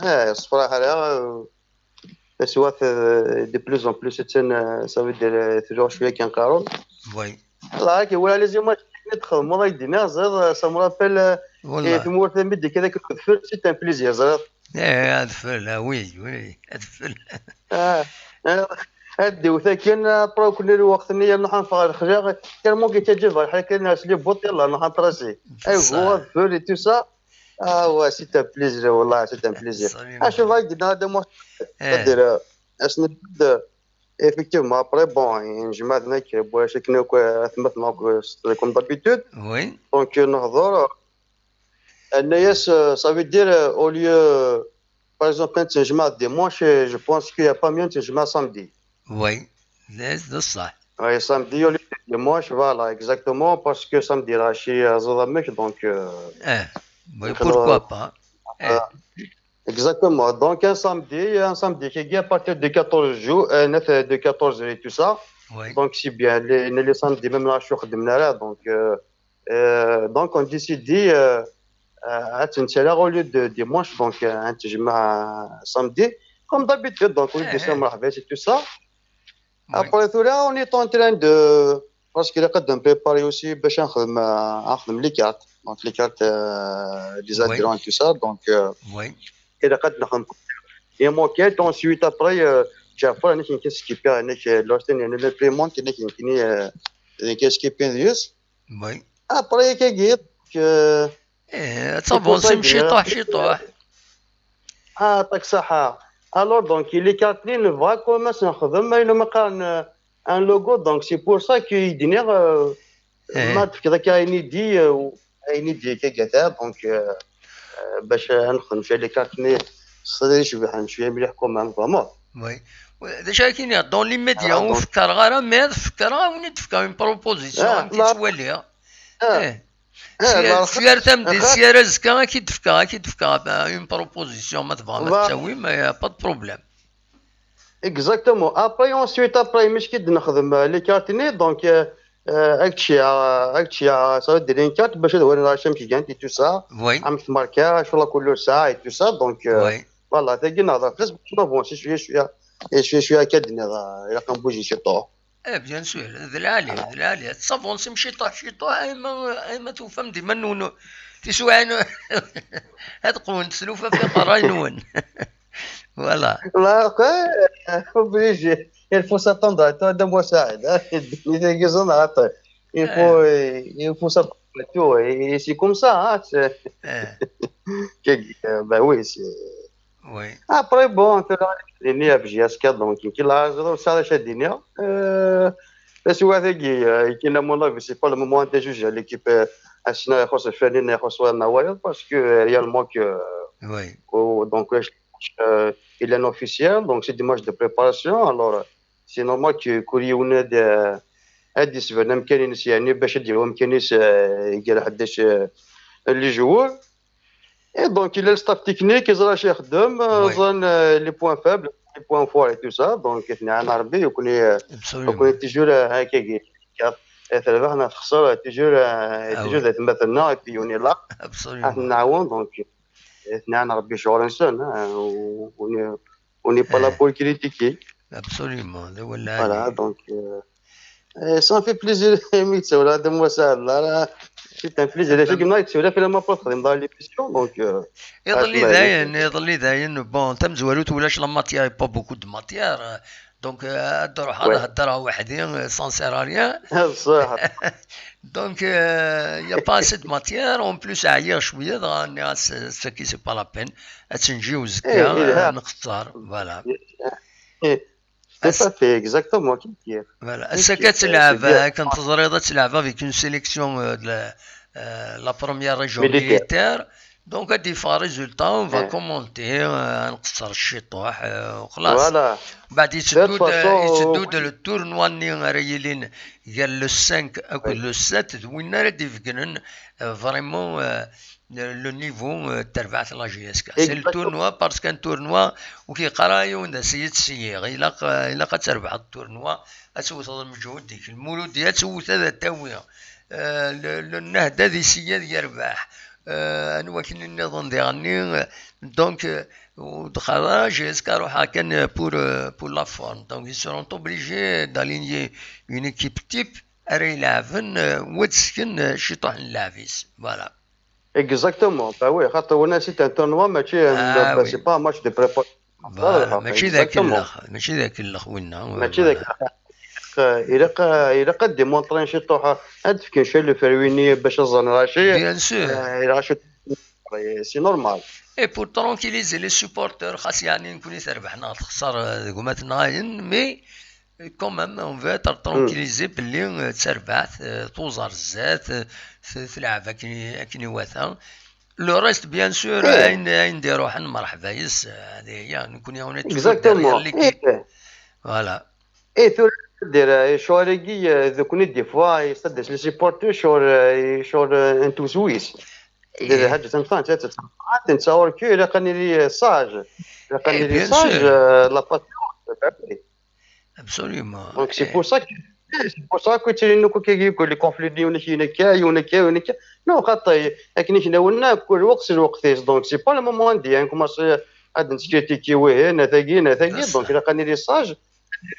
اه، صفر حاجة، سوات، آه، de plus en plus تسن، آه، ça veut dire، آه، toujours شوية كنقارن. Oui. الله غير كيقول على زي ماتش اللي تخدم، والله يدينا زيد، آه، ça me rappelle، آه، والله. إيه، ثمورة ميدي كذا كنت في c'est un plaisir زيد. ايه، هذا فل، آه، oui، oui، هذا فل. اه، آه، Ad d-iwet akken, après, ur kunni lweqt-nni, yerna ḥan ffeɣ lexla, tellement que teǧǧa berḥa kan, as les bottes, yalla, nruḥ ntrasi. Aywa, feu et tout ça. Ah ouais, c'est un plaisir, wallah, c'est un plaisir. Acu bɣa k-d-nniɣ, Adem, c'est-à-dire, euh, ass-nni, effectivement, après, bon, njemmeɛ-d nekk, bwac akken akk, euh, atmaten akk, euh, comme d'habitude. Oui. Donc, euh, nehḍer, euh, ça veut dire, euh, au lieu, euh, par exemple, ad nettnejmaɛ dimanche, euh, je pense qu'il y a pas mieux ad nettnejmaɛ samedi. Oui, d ṣṣeḥ. Oui, samedi, au lieu de dimanche, voilà, exactement, parce que samedi, là, je suis à Zodamik, donc, euh, oui, pourquoi pas. Exactement. Donc, un samedi, un samedi, qui est à partir de quatorze jours, euh, de quatorze heures et tout ça. Oui. Donc, c'est bien. Les, les samedis, même là, je suis donc, euh, euh, donc, on décide, euh, euh, au lieu de dimanche, donc, euh, un samedi, comme d'habitude, donc, oui, bien sûr, c'est tout ça. Après tout, là, on est en train de, parce qu'il y a de préparer aussi, باش نخدم, euh, نخدم les cartes. Donc, les cartes, euh, les adhérents et tout ça. Donc, euh, il y a de نخدم les moquettes. Ensuite, après, euh, j'ai fait un qui est skippé, un qui est lost, un implément, qui est qui est skippé. Oui. Après, كي قلت, euh, eh, تافونسي ciṭuḥ ciṭuḥ. Ah, يعطيك الصحة. Alors, donc, les cartes, نبغى كل ما نخدم، ما قال un logo, donc c'est pour ça que يديني, euh, ما تفكر كاين يدي, euh, كاين يدي كي قالها, donc, euh, euh, باش نخدم شوية les cartes, mais c'est شوية مليح quand même, vraiment. Oui. D acu ara k-iniɣ, dans l'immédiat, ur fekkereɣ ara, mais ad fekkereɣ ad wen-id-fkeɣ une proposition, ad tent-id-twaliɣ. Si ar tameddit, si ar azekka, ad k-id-fkeɣ, ad k-id-fkeɣ une proposition, ma tebɣam ad t-tawim, y a pas de problème. Exactement. Après, ensuite, après, مش كي نخدم, euh, les cartes, donc, euh, euh, ça veut dire une carte, باش هو نعرف شنو كي كانت et tout ça. Oui. عم تماركا, شو la couleur ça et tout ça, donc, euh, oui. Voilà, تاكي نهضر في الاسم شنو بون شي شويه شويه شويه شويه كدني راه الا كنبوجي شي طور. Eh, bien sûr, d lɛali, d lɛali. Ad tavancem ciṭuḥ ciṭuḥ, ayma, ayma tufam d iman-nwen. Tiswiɛin ad qwent tlufa f iqerray-nwen. Voilà. Là, obligé. Il faut s'attendre à toi, deux mois ça. Il faut, il faut s'attendre à tout. Et c'est comme ça, hein. Ben oui, c'est Oui. Après, bon, tura ad d-iniɣ, donc, كي لا زرو سالا شاد iniɣ. Euh, parce que هذاكي, euh, كاين mon avis, c'est pas le moment de juger l'équipe, euh, ass-a يخص الفنان, يخص ولا وايض, parce que, euh, réellement que, euh, oui. Donc, euh, il est officiel, donc c'est des matchs de préparation. Alors, c'est normal que كل يوم هذا, هذا يسبب أمكانية, يعني, باش يديروا أمكانية, euh, يقال حداش, euh, les joueurs. Et donc, il y a le staff technique, ils ont cherché, euh, les points faibles, les points forts et tout ça. Donc, il y a un arbitre, on connaît, on connaît toujours, euh, هكاكي. تربح, تخسر, toujours, euh, toujours d'être maintenant, et puis on est là. Absolument. Donc, il y a un arbitre, on est, on n'est pas là pour critiquer. Absolument. Voilà, donc, euh, Eh, ça me fait plaisir, Mitsu, ولا هذا موسى, c'est un plaisir. J'ai gagné, c'est la première fois que dans l'émission, donc, euh, iḍelli dayen, iḍelli dayen, bon, tamezwarut ulac la matière, pas beaucoup de matière, euh, donc, euh, ad ruḥeɣ ad heddreɣ weḥd-i, euh, ça ne sert à rien. صح. Donc, euh, il y a pas assez de matière, en plus, ɛyiɣ cwiya, dɣa nniɣ-as, c'est pas la peine, ad tenǧi uzekka, nxeṣṣer, voilà. Tout à fait, exactement, كيف كيف. Voilà. Ass-agi ad tleɛb, akken teẓriḍ, ad tleɛb avec une sélection, euh, de la, euh, la première région militaire. Donc, ad d-yeffeɣ résultat, on va commenter, euh, ad nqeṣṣer ciṭuḥ, euh, xlaṣ. Voilà. Mbeɛd yetteddu-d, yetteddu-d le tournoi-nni ara yilin gar le cinq akked le sept, d winna ara d-ibegnen, euh, vraiment, euh, le, le niveau, euh, n terbaɛt n la J S K. C'est le tournoi, parce qu'un tournoi ur k-yeqqar ara yiwen d ass-agi ad t-seyyiɣ. Ilaq, euh, ilaq ad trebḥeḍ tournoi, ad tewteḍ lmeǧhud-ik. Lmuludi ad tewwet ad t-tawi. Euh, le, le Nnahda ad iseyyi ad yerbeḥ. Euh, anwa akken nniḍen diɣenni, euh, donc, euh, ur d-qqar ara J S K ruḥeɣ kan, euh, pour, euh, pour la forme. Donc, ils seront obligés d'aligner une équipe type ara ileɛben, euh, wa d-sken, euh, ciṭuḥ n llɛeb-is. Voilà. Exactement, bah oui, خاطر هنا c'est un tournoi, mačči, c'est pas un match de préparation. Voilà, mačči d akellex, mačči d akellex winna. Mačči d akellex. Ilaq, ilaq ad démontrer ciṭuḥ, ad d-fken cwiya le fruit-nni bac ad ẓren Racid. Bien sûr. Eh, ilaq cwiṭ, c'est normal. Et pour tranquilliser les supporters, xas yeɛni nekkni terbeḥ neɣ texṣer, eh, deg umat-nneɣ ayen, mais, eh, quand même, on veut être tranquillisé belli, eh, d tarbaɛt, eh, tuẓar zdat, eh, t-, tleɛɛeb akken i, akken iwata. Le reste, bien sûr, ayen, ayen d-iruḥen, merḥba yes, eh, hadi ya, nekkni on est toujours derrière l'équipe. Voilà. Eh, tura, ad d-, eh, ccɣel-agi, eh, d nekkni, des fois, eh, c'est-à-dire les supporters, ccɣel, eh, ccɣel, eh, n twezwis. D lḥaǧa tameqqrant, netta ur k-, ilaq ad nili, eh, sage. Ilaq ad nili sage, eh, la patience, eh, oui. Absolument. Donc, c'est pour ça que, eh, c'est pour ça que tu nous, que, que les conflits, il y en a qui, il y en a qui, il y en a qui. Non, xaṭi, akken i k-nniɣ, kul lweqt s lweqt-is. Donc, c'est pas le moment d'y commencer ad neskritiki wihin, a tagi, a tagi. Donc, ilaq ad nili sage.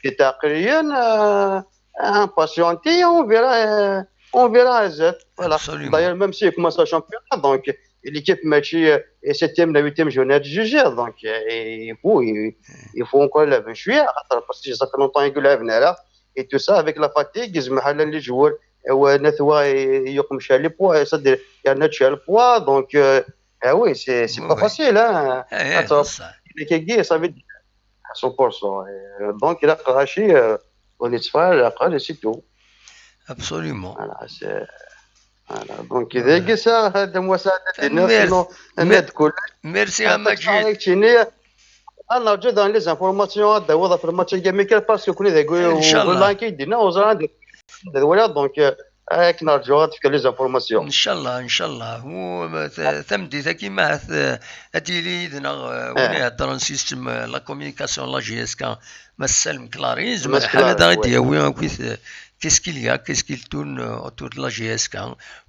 Di teɛqiliyin, euh, impatienter, on verra, euh, on verra azal. Voilà. Absolument. D'ailleurs, même si commence le championnat, donc l'équipe match est septième, la huitième journée à juger, donc, euh, il faut, il, il faut encore lever un chouïa, parce que ça fait longtemps que le là, et tout ça, avec la fatigue, ils me les joueurs, euh, ouais, nettoie, et il y a comme chez les poids, c'est-à-dire, il y a notre chez le poids, donc, euh, ah oui, c'est, c'est pas facile, hein. Ça veut dire, à cent pour cent. Euh, donc, il a craché, euh, on est pas, il a craché, c'est tout. Absolument. Voilà, c'est, voilà. Donc, il est que ça, de moi, ça, sinon, merci à Majid. أنا نرجو dans les informations هذا وضع في الماتش الجاي ميكال parce que كنا ذاك إن شاء الله. والله كي دينا وزران هذا ولا donc, euh, هاك نرجو تفك les informations. إن شاء الله، إن شاء الله. هو ت-، تمدي ذاك ما ث-، أديلي ذنا، آه، وين يهضر système, آه، la communication la J S K. ما سالم كلاريز، ما حال هذا غادي يهوي كيف، qu'est-ce qu'il y a, qu'est-ce qu'il tourne, euh, autour de la J S K.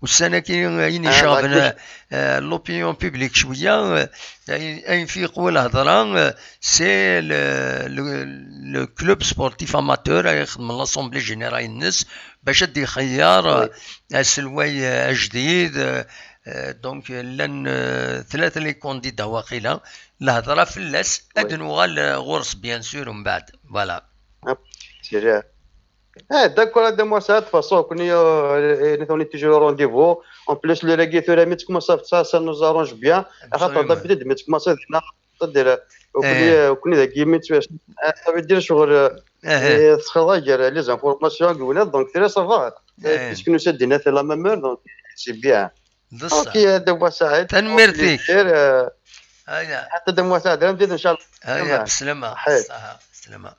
والسنة كاين، آه، ينشغل، آه، l'opinion publique شوية، آه، أين، أين في يقول هضرة، آه، c'est le, le, le club sportif amateur اللي يخدم l'assemblée générale الناس باش غادي يخير، آه، السلواي، آه، جديد، آه، آه، donc لان، آه، ثلاثة les candidats واقيلا، الهضرة فلاس، أد نوغال، آه، غورس bien sûr ومن بعد، voilà. C'est vrai. Eh, d'accord, هذا موسى، de toute façon، كوني، آه، نثوني toujours rendez-vous. En plus, le reggae ثورة مي تكمل صافي، ça, ça nous arrange bien. خاطر d'habitude مي تكمل صافي هنا، c'est-à-dire، وكوني، وكوني ذاك يمي تسوي، آه، ça veut dire شغل، آه، تخرج les informations قبل، donc très ça va. Puisque nous sommes dinés la même heure, donc c'est bien. بصح. Ok, هذا هو سعيد. تنميرتك. Ok, خير، آه، حتى هذا هو سعيد، راه مزيد إن شاء الله. هيا، بسلامة. صحة، بسلامة.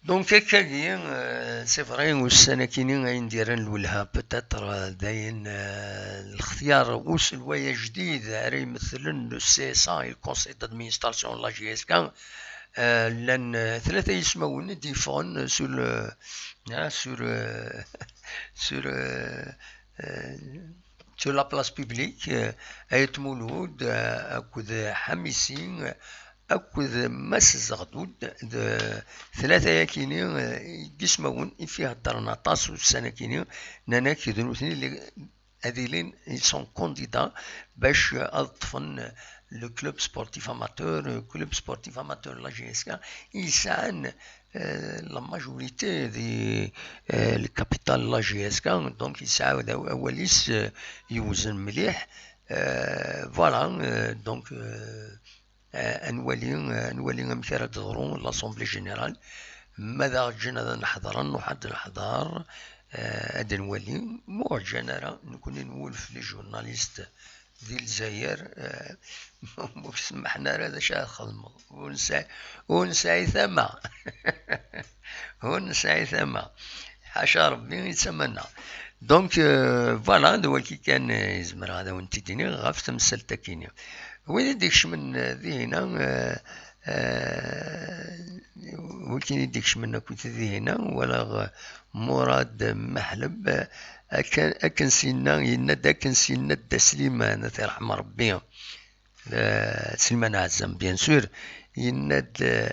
Donc, akkagi, euh, c'est vrai, ussan-akini ayen d-yerran lwelha, peut-être, euh, d ayen, euh, lextyar n uselway ajdid ara imetlen le C S A et le conseil d'administration n la J S K, euh, llan, euh, tlata yismawen i d-yeffɣen sur le, hein, sur, euh, sur, euh, euh, sur la place publique, euh, Ayt Mulud, euh, akked Ḥamisi, euh, akked Mass Zeɣdud, d tlata-yakini, eh, n yismawen i f-iheddren aṭas ussan-akini, nnan-ak d nutni li, ad ilin, ils sont candidats bac, eh, ad ṭṭfen, eh, le club sportif amateur, eh, club sportif amateur n la J S K, i yesɛan, eh, la majorité di, eh, le capital n la J S K, donc yesɛa d aw-, awal-is, eh, yewzen mliḥ. Eh, voilà, eh, donc, eh, Eh, ad nwali, eh, ad nwali amek ara d-teḍru l'Assemblée Générale. Ma d aɣ-ǧǧan ad neḥḍer, ad nruḥ ad neḥḍer, eh, ad nwali. Ma ur ǧǧan ara, nekkni nwulef les journalistes di Lezzayer, eh, ma ur k-semmaḥen ara d acu ara txedmeḍ. Ur nesɛi, ur nesɛi tama. Ur nesɛi tama. Ḥaca Rebbi i d tama-nneɣ. Donc, euh, voilà, d wagi kan, eh, i zemreɣ ad awen-t-id-iniɣ ɣef temsalt-akini. Wid i d-ikecmen, eh, dihina, eh, eh, wid i d-ikecmen akkit dihina, walaɣ, eh, Murad Maḥleb, eh, akken, akken s-yenna, yenna-d, akken s-yenna Dda Sliman, ad t-irḥem Rebbi. Eh, Sliman Ɛezzam, bien sûr, yenna-d, eh,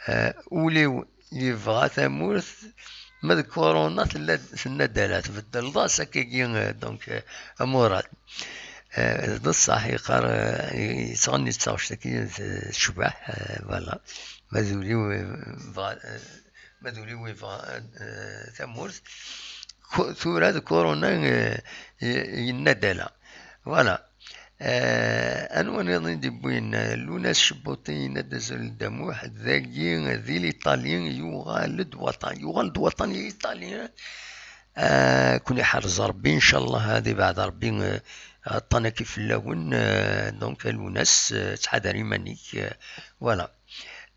eh, ul-iw yebɣa tamurt, ma d corona tella, tenna-d ala, tbeddleḍ-as akkagi, eh, donc, eh, a Murad. Eh, d ṣṣeḥ, yeqqar, eh, yettɣenni d taɣect-agi, eh, tecbeḥ, eh, voilà. Ma d ul-iw, eh, bɣa, eh, ma d ul-iw yebɣa, eh, tamurt. Ku-, tura d Corona, eh, y-, yenna-d ala. Voilà. Eh, anwa nniḍen i d-yewwin? Eh, Luna Cebbuṭi yenna-d azul Dda Muḥ, dagi di l'Italie yuɣal-d waṭan, yuɣal-d waṭan i l'Italie. Eh, kun iḥrez Ṛebbi, ncallah ad ibɛed Ṛebbi, eh, aṭṭan-agi fell-awen, eh, donc a Luna, eh, ttḥadar iman-ik, eh, voilà.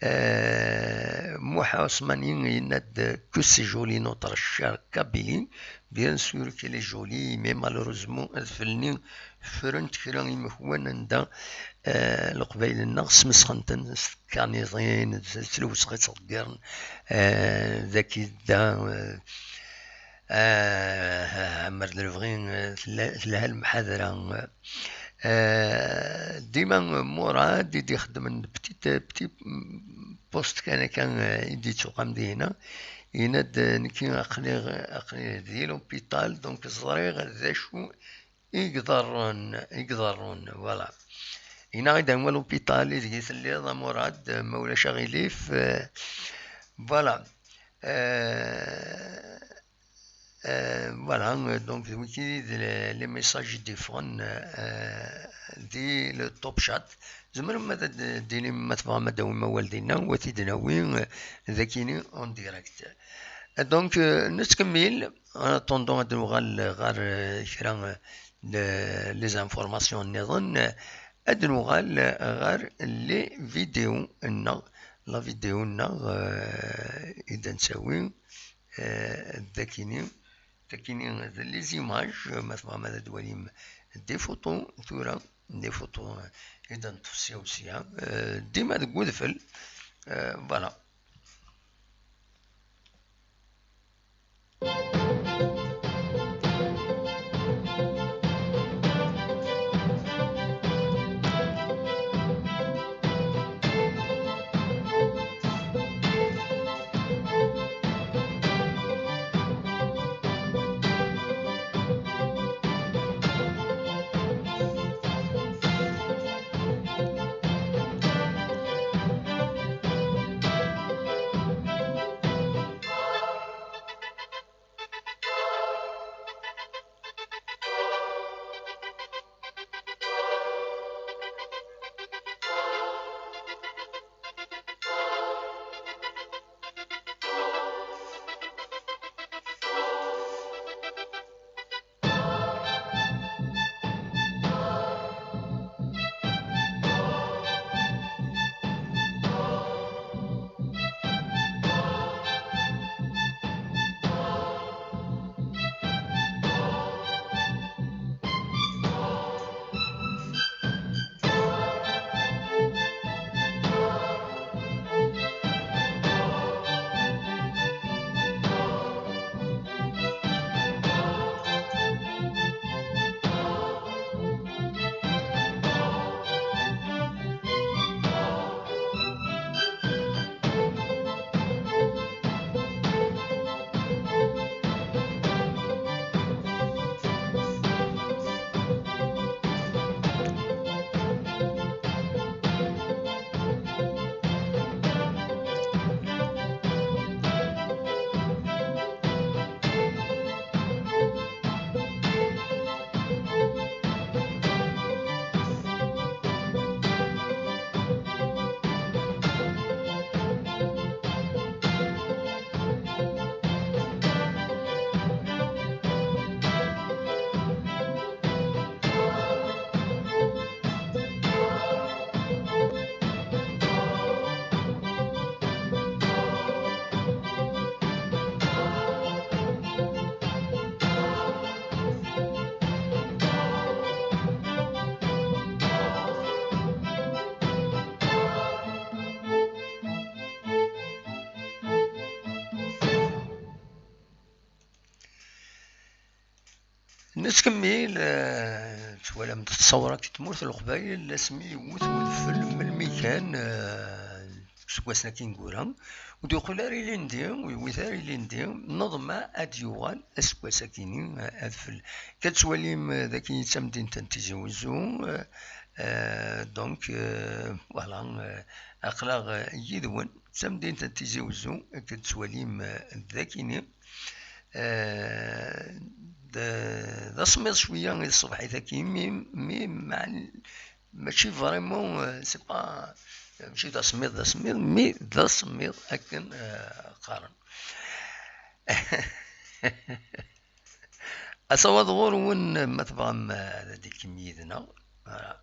Eh, Muḥ Ɛusmani yenna-d que c'est joli notre chère Kabylie. Bien sûr qu'elle est jolie, mais malheureusement, adfel-nni ffren-t kra imekwan anda, eh, Leqbayel-nneɣ smesxen-ten s tkarniẓin, s tlewseɣ i ttḍeggiren, eh, dagi da, eh, eh, amer d lebɣi, eh, tella, telha lemḥadra. Eh, dima Murad i d-ixeddmen petit, petit post kan akka, eh, i d-yettuqam dihina. Yenna-d, eh, nekki aql-i, aql-i di l'hôpital, donc ẓriɣ d acu i iḍerrun, i iḍerrun, voilà. Yenna-ɣ-id anwa l'hôpital ideg i telliḍ, a Murad, eh, ma ulac aɣilif, eh, voilà. Eh, Euh, voilà, euh, donc, d wigi d les, les messages i d-yeffɣen, euh, di le Top Chat. Tzemrem ad d-, d-tinim ma tebɣam ad d-tawim awal dinna, u ad t-id-nawi, euh, d akini en direct. Euh, donc, euh, nettkemmil, en attendant ad nuɣal ɣer, euh, kra, euh, n les informations nniḍen, euh, ad nuɣal ɣer les vidéos-nneɣ, la vidéo-nneɣ, euh, i d-nettawi. Eh, d akini, d akini, d les images, ma tebɣam ad twalim des photos, tura, des photos, eh, i d-neṭṭef sya u sya, eh, dima deg udfel, eh, voilà. Nettkemmil, eh, twalam-d ttṣawra n tmurt n Leqbayel, asmi yewwet wedfel, melmi kan, eh, seg wass-nni ineggura, ur d-yeqqel ara ilindi, ur yewwit ara ilindi, neḍmeɛ ad d-yuɣal aseggas-akini, eh, adfel. Akka tettwalim, eh, dagi d tamdint n Tizi Wezzu, eh, eh, donc, eh, voilà, eh, aql-aɣ, eh, yid-wen, d tamdint n Tizi Wezzu, akka tettwalim, eh, dagini. Eh, d, d asemmiḍ cwiya i tṣebḥit-agi, mi, mi, maɛn-, mačči vraiment, euh, c'est pas, mačči d asemmiḍ, d asemmiḍ, mi d asemmiḍ akken, euh, qqaren. Asawaḍ ɣur-wen, ma tebɣam, euh, ad d-ikem yid-neɣ. Voilà.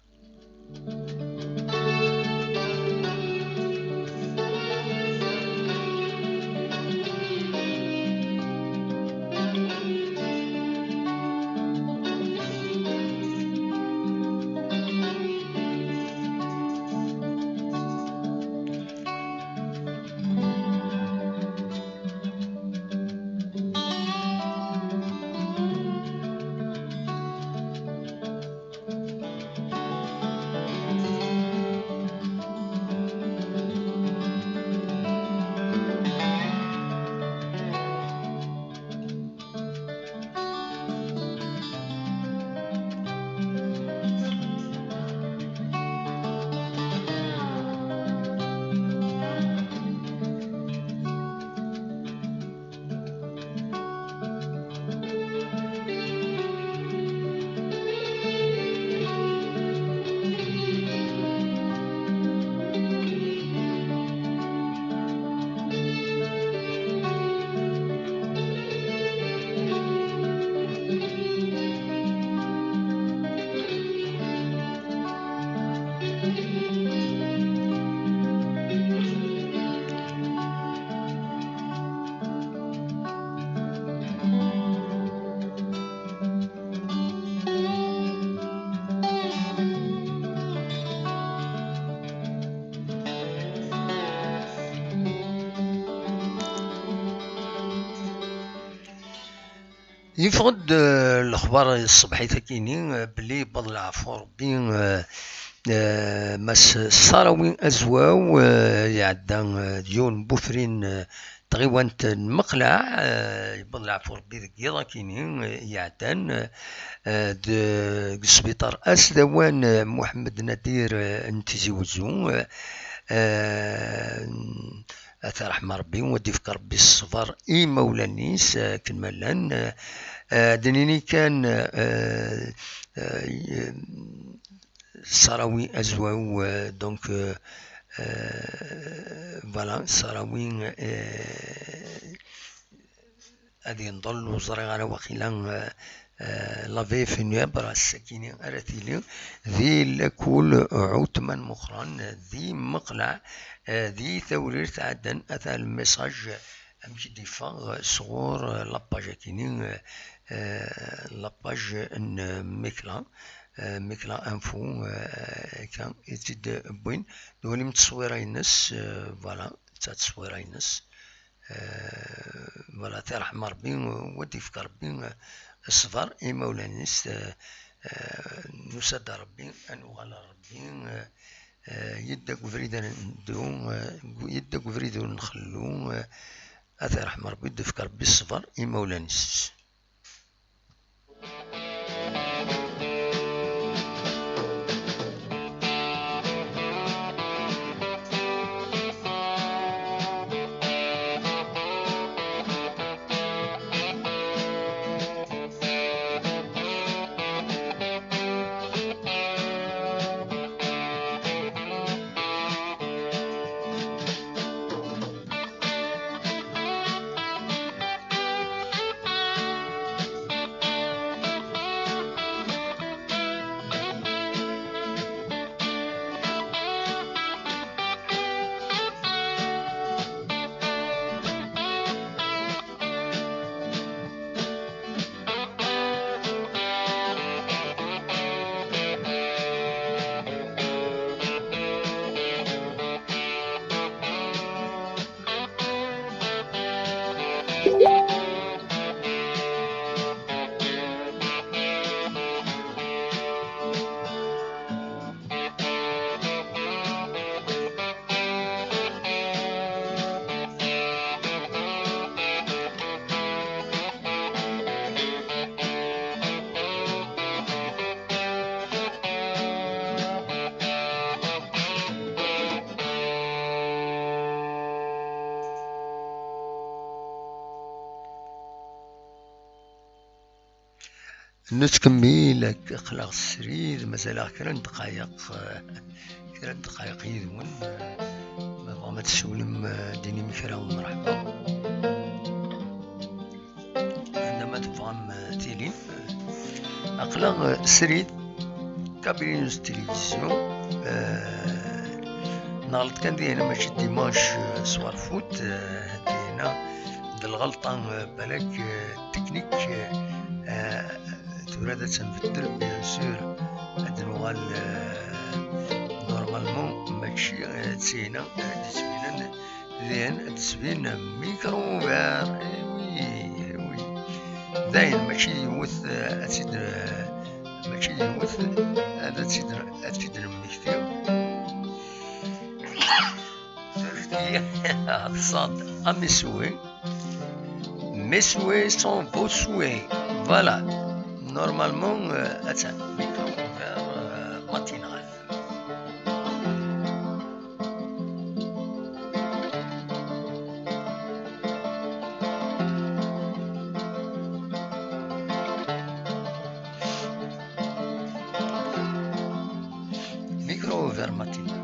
Yeffeɣ-d, eh, lexbar ṣṣbeḥit-akini, eh, belli yewweḍ leɛfu Rebbi, eh, eh, Mass Sarawi Azwaw, eh, iɛedda, eh, d yiwen n wufrin, eh, tɣiwant n Meqleɛ, eh, yewweḍ leɛfu Rebbi deg yiḍ-akini, eh, iɛeddan, eh, deg sbiṭar asdawan, eh, Muḥemmed Nadir, eh, n Tizi Wezzu, eh, eh, ad t-iṛḥem Ṛebbi, u ad d-ifk Ṛebbi ṣṣber i imawlan-is, eh, akken ma llan. Eh, ad d-nini kan, eh, eh, Sarawi Azwaw, euh, donc, euh, euh, voilà, Sarawi, euh, ad yenḍel, ur ẓriɣ ara waqila, euh, euh, la veillée funèbre ass-akini ara tili di lakul Ɛutman Muxran di Meqleɛ, euh, di Tawrirt Ɛeddan. Ata le message amek i d-yeffeɣ, euh, sɣur, euh, la page akini, euh, euh, la page n, euh, Mekla. Eh, Mekla Info, eh, akka i tt-id-wwin. Twalim tteswira-ines, eh, voilà, d ta tteswira-ines. Eh, voilà, ad t-iṛḥem Ṛebbi, u ad d-ifk Ṛebbi, eh, ṣṣber i imawlan-is, eh, eh, nusa-d ar Ṛebbi, ad nuɣal ar Ṛebbi, eh, eh, yedda deg ubrid ara neddu, eh, yedda deg ubrid ur nxellu, eh, ad t-iṛḥem Ṛebbi, ad d-ifk Ṛebbi ṣṣber i imawlan-is. Nettkemmil, ak-, aql-aɣ srid, mazal-aɣ kra n ddqayeq, eh, kra n ddqayeq yid-wen. Eh, ma tebɣam ad tessiwlem, eh, d-inim kra, mṛeḥba. Anda ma tebɣam, eh, tilim. Eh, aql-aɣ, eh, srid, Kabyle News Télévision. Eh, neɣleḍ kan dihina, mačči dimanche, eh, soir foot, eh, dihina d lɣelṭa, eh, balak, eh, technique, eh, tura ad tt-nbeddel, bien sûr, ad nuɣal, eh, normalement, mačči, eh, d tina, eh, d-yettbinen, din ad d-tesbin micro ouvert. Eh oui, eh oui. Dayen, mačči d yiwet, eh, ad tt-id, eh, mačči d yiwet, ad tt-id, ad tt-id-nemmekti. Teṣṣad am iswi. Mes souhaits sont vos souhaits. Voilà. Normalement, euh, attends, micro ouvert, euh, matinal. Micro ouvert matinal.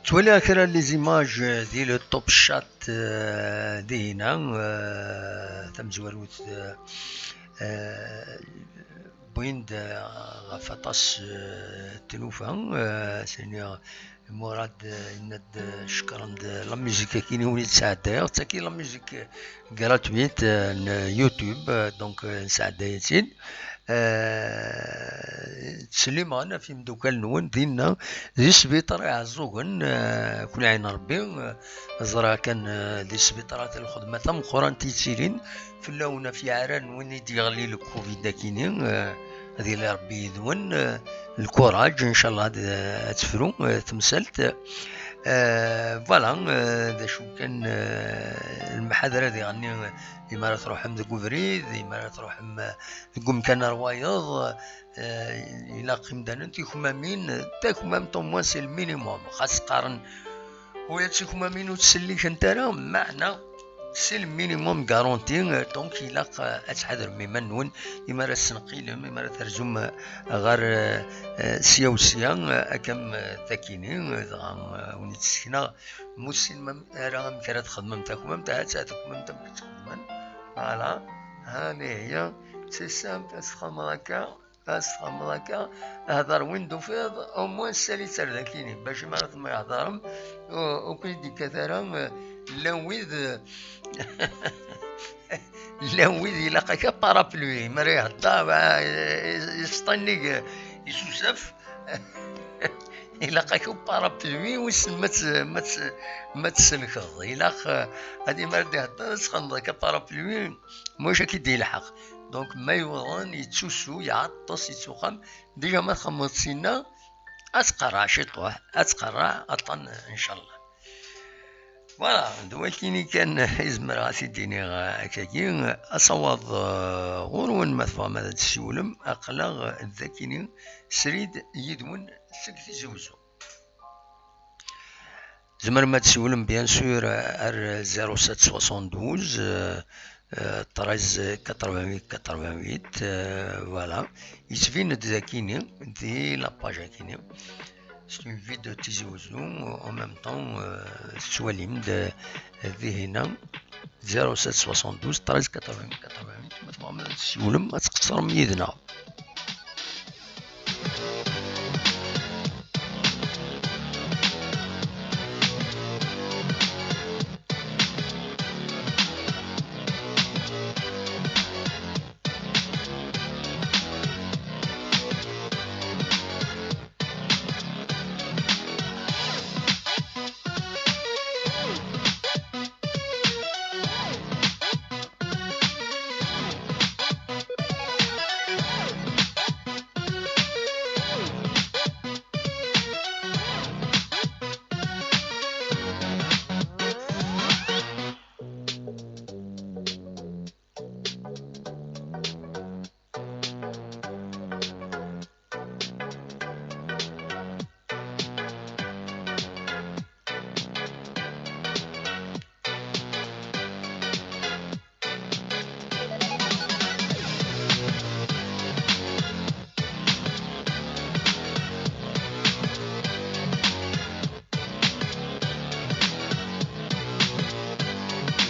Ttwaliɣ kra n les images, euh, di le Top Chat, euh, dihina, euh, tamezwarut, euh, euh, wwin-d, euh, ɣef aṭas, euh, n tlufa, euh, sani Murad, euh, yenna-d, euh, cekren-d la musique-agi-nni i wen-id-sɛeddayeɣ. D tagi la musique gratuite, euh, n YouTube, euh, donc, euh, nesɛedday-itt-id. Euh, ttsellimeɣ-n ɣef imeddukal-nwen dinna, di sbiṭar Iɛeẓẓugen, euh, kul ɛin Rebbi, euh, ẓriɣ kan, euh, di sbiṭarat lxedma tameqqrant yettilin fell-awen ɣef yiɛrar n win i d-yeɣli le covid akini, euh, ad yili Rebbi yid-wen, euh, lkuraǧ, incallah ad, ad tefru, euh, temsalt. Euh, voilà, euh, d acu kan, euh, lemḥadra diɣenni, euh, imi ara truḥem deg ubrid, imi ara truḥem, euh, deg umkan ar wayeḍ, euh, ilaq imdanen tikmamin, takmamt au moins c'est le minimum. Xas qqaren ula d tikmamin ur ttsellikent ara, meɛna c'est le minimum garanti, euh, donc ilaq, euh, ad tḥadrem iman-nwen imi ara tesneqilem, imi ara terzum, euh, ɣer, euh, euh, sya u sya, euh, akkam, euh, takini, euh, dɣa, euh, wen-id-ssekneɣ, ma ur tessinem ara amek ara txedmem takmamt, ahat takmamt amek i tt-xedmen. Voilà. Ha, ihi hiya, c'est simple, ad txedmeḍ akka, ad txedmeḍ akka, hder win d-tufiḍ, au moins sali-tt ar dakini, bac imi ara temyehdrem, ur, ur ken-id-ikkat ara, eh, llan wid, llan wid ilaq-ak aparapluie, mi ara ihedder, ba, yesṭannig, isusaf, ilaq-ak uparapluie, wissen ma tt-, ma tt-, ma tselkeḍ, ilaq, eh, ad imi ara d-ihedder, ad txedmeḍ akka aparapluie, ma ulac ad k-id-yelḥeq. Donc, ma yuḍen, yettusu, iɛeṭṭes, yettuxam, déjà ma txedmeḍ sinna, ad tqerreɛ ciṭuḥ, ad tqerreɛ aṭan, incallah. Voilà, d wakini kan i zemreɣ ad t-id-iniɣ, eh, akkagi. Asawaḍ, eh, ɣur-wen, ma tebɣam ad d-tessiwlem, aql-aɣ d akini srid yid-wen seg Tizi Uzzu. Tzemrem ad tessiwlem, bien sûr, ar zéro sept soixante-douze, euh, euh, treize quatre-vingt-huit quatre-vingt-huit, euh, voilà. Yettbin-d dakini, di la page akini. C'est une ville de Tizi Ouzou, en même temps, euh, tettwalim-d, euh, dihina, zéro sept soixante-douze treize quatre-vingt-huit quatre-vingt-huit, ma tebɣam ad tessiwlem, ad tqeṣṣrem yid-neɣ.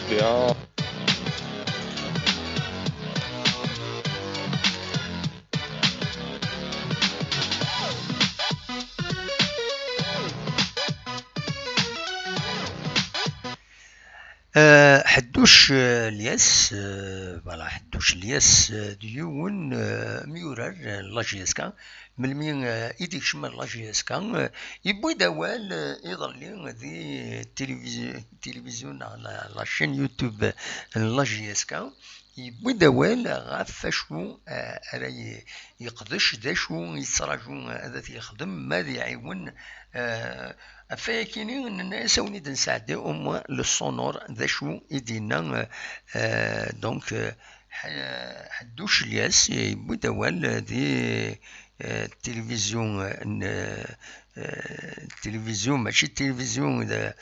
Bien. Euh, Ḥedduc, euh, Lyas, euh, voilà, Ḥedduc Lyas, euh, d yiwen, euh, myurar, euh, n la J S K. Melmi, euh, i d-ikcem la J S K, euh, yewwi-d awal, euh, iḍelli di tilivizi-, tilivizyu neɣ la, la chaîne YouTube n la J S K. Yewwi-d awal ɣef wacu, eh, ara y-, yeqdec, d acu yettraǧu ad t-yexdem, ma ad iɛiwen, eh, ɣef wayakini, nenna-yas ad wen-id-nesɛeddi au moins le sonore, d acu i d-yenna, eh, eh, donc, eh, Ḥ-, Ḥedduc Lyas, yewwi-d awal di, eh, tilivizyu n, eh, tilivizyu, mačči tilivizyu, d,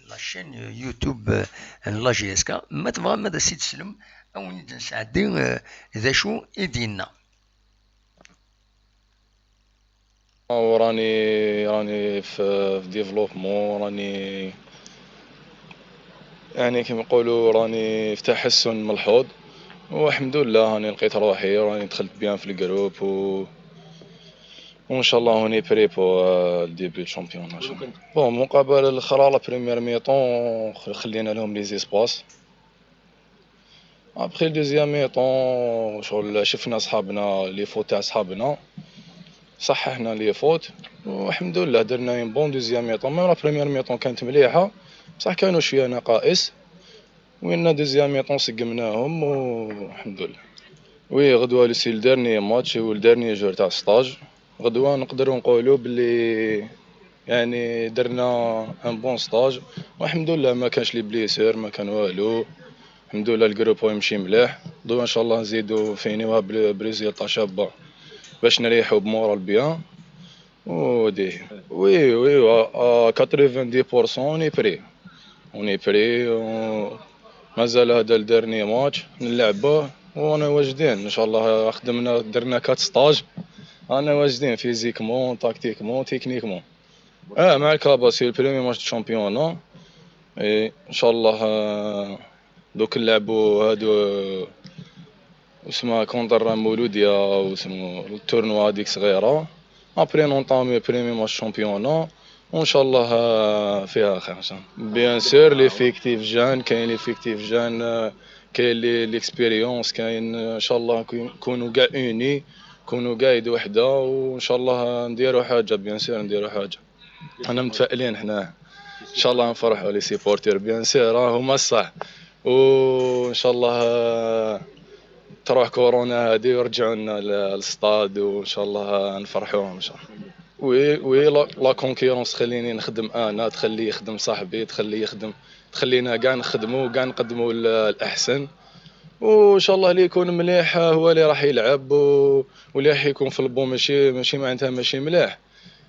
la chaîne YouTube, euh, n la J S K. Ma tebɣam ad as-id-teslem, ad wen-id-nesɛeddi, euh, d acu i d-yenna. وراني راني في في développement، راني يعني كيما نقولوا راني في تحسن ملحوظ. والحمد لله راني لقيت روحي، راني دخلت bien في ال groupe و وان شاء الله راني prêt pour le début de championnat. Bon, المقابله الاخرى la première mi-temps خلينا لهم les espaces. Après le deuxième mi-temps شغل شفنا صحابنا، les fautes تاع صحابنا، صححنا les fautes والحمد لله درنا un bon deuxième mi-temps. Même la première mi-temps كانت مليحه، بصح كانوا شويه نقائص. وين deuxième mi-temps سقمناهم والحمد لله. Oui, غدوه c'est le dernier match و le dernier jour تاع stage. غدوه نقدروا نقولوا بلي يعني درنا un bon stage والحمد لله ما كانش les blessures، ما كان والو. الحمد لله ال groupe يمشي مليح. غدوه ان شاء الله نزيدوا فينيوها ب résultat شابه باش نريحوا ب moral bien. وديه oui oui à quatre-vingt-dix pour cent on est prêt. On est prêt. مازال هذا le dernier match نلعبوه ورانا واجدين ان شاء الله. خدمنا درنا quatre stages، رانا واجدين physiquement، tactiquement، techniquement. اه مع الكابا c'est le premier match de championnat. إي ان شاء الله آه، دوك نلعبوا هادو آه، اسمها contre مولودية واسمو le tournoi هذيك صغيرة. Après نونطامي premier match championnat وان شاء الله آه، فيها خير ان شاء الله. Bien sûr l'effectif jeune، كاين l'effectif jeune، آه، كاين l'expérience، كاين آه، ان شاء الله نكونوا كاع unis، نكونوا كاع يد وحده وان شاء الله نديروا حاجه. Bien sûr نديروا حاجه، انا متفائلين حنا ان شاء الله نفرحوا les supporters. Bien sûr راهما الصح، وان شاء الله آه، تروح كورونا هذه ويرجعوا لنا للستاد وان شاء الله نفرحوهم ان شاء الله. Oui oui la concurrence تخليني نخدم انا، تخلي يخدم صاحبي، تخلي يخدم، تخلينا كاع نخدموا كاع نقدموا الاحسن. وان شاء الله اللي يكون مليح هو اللي راح يلعب، واللي راح يكون في البو ماشي ماشي معناتها ماشي مليح.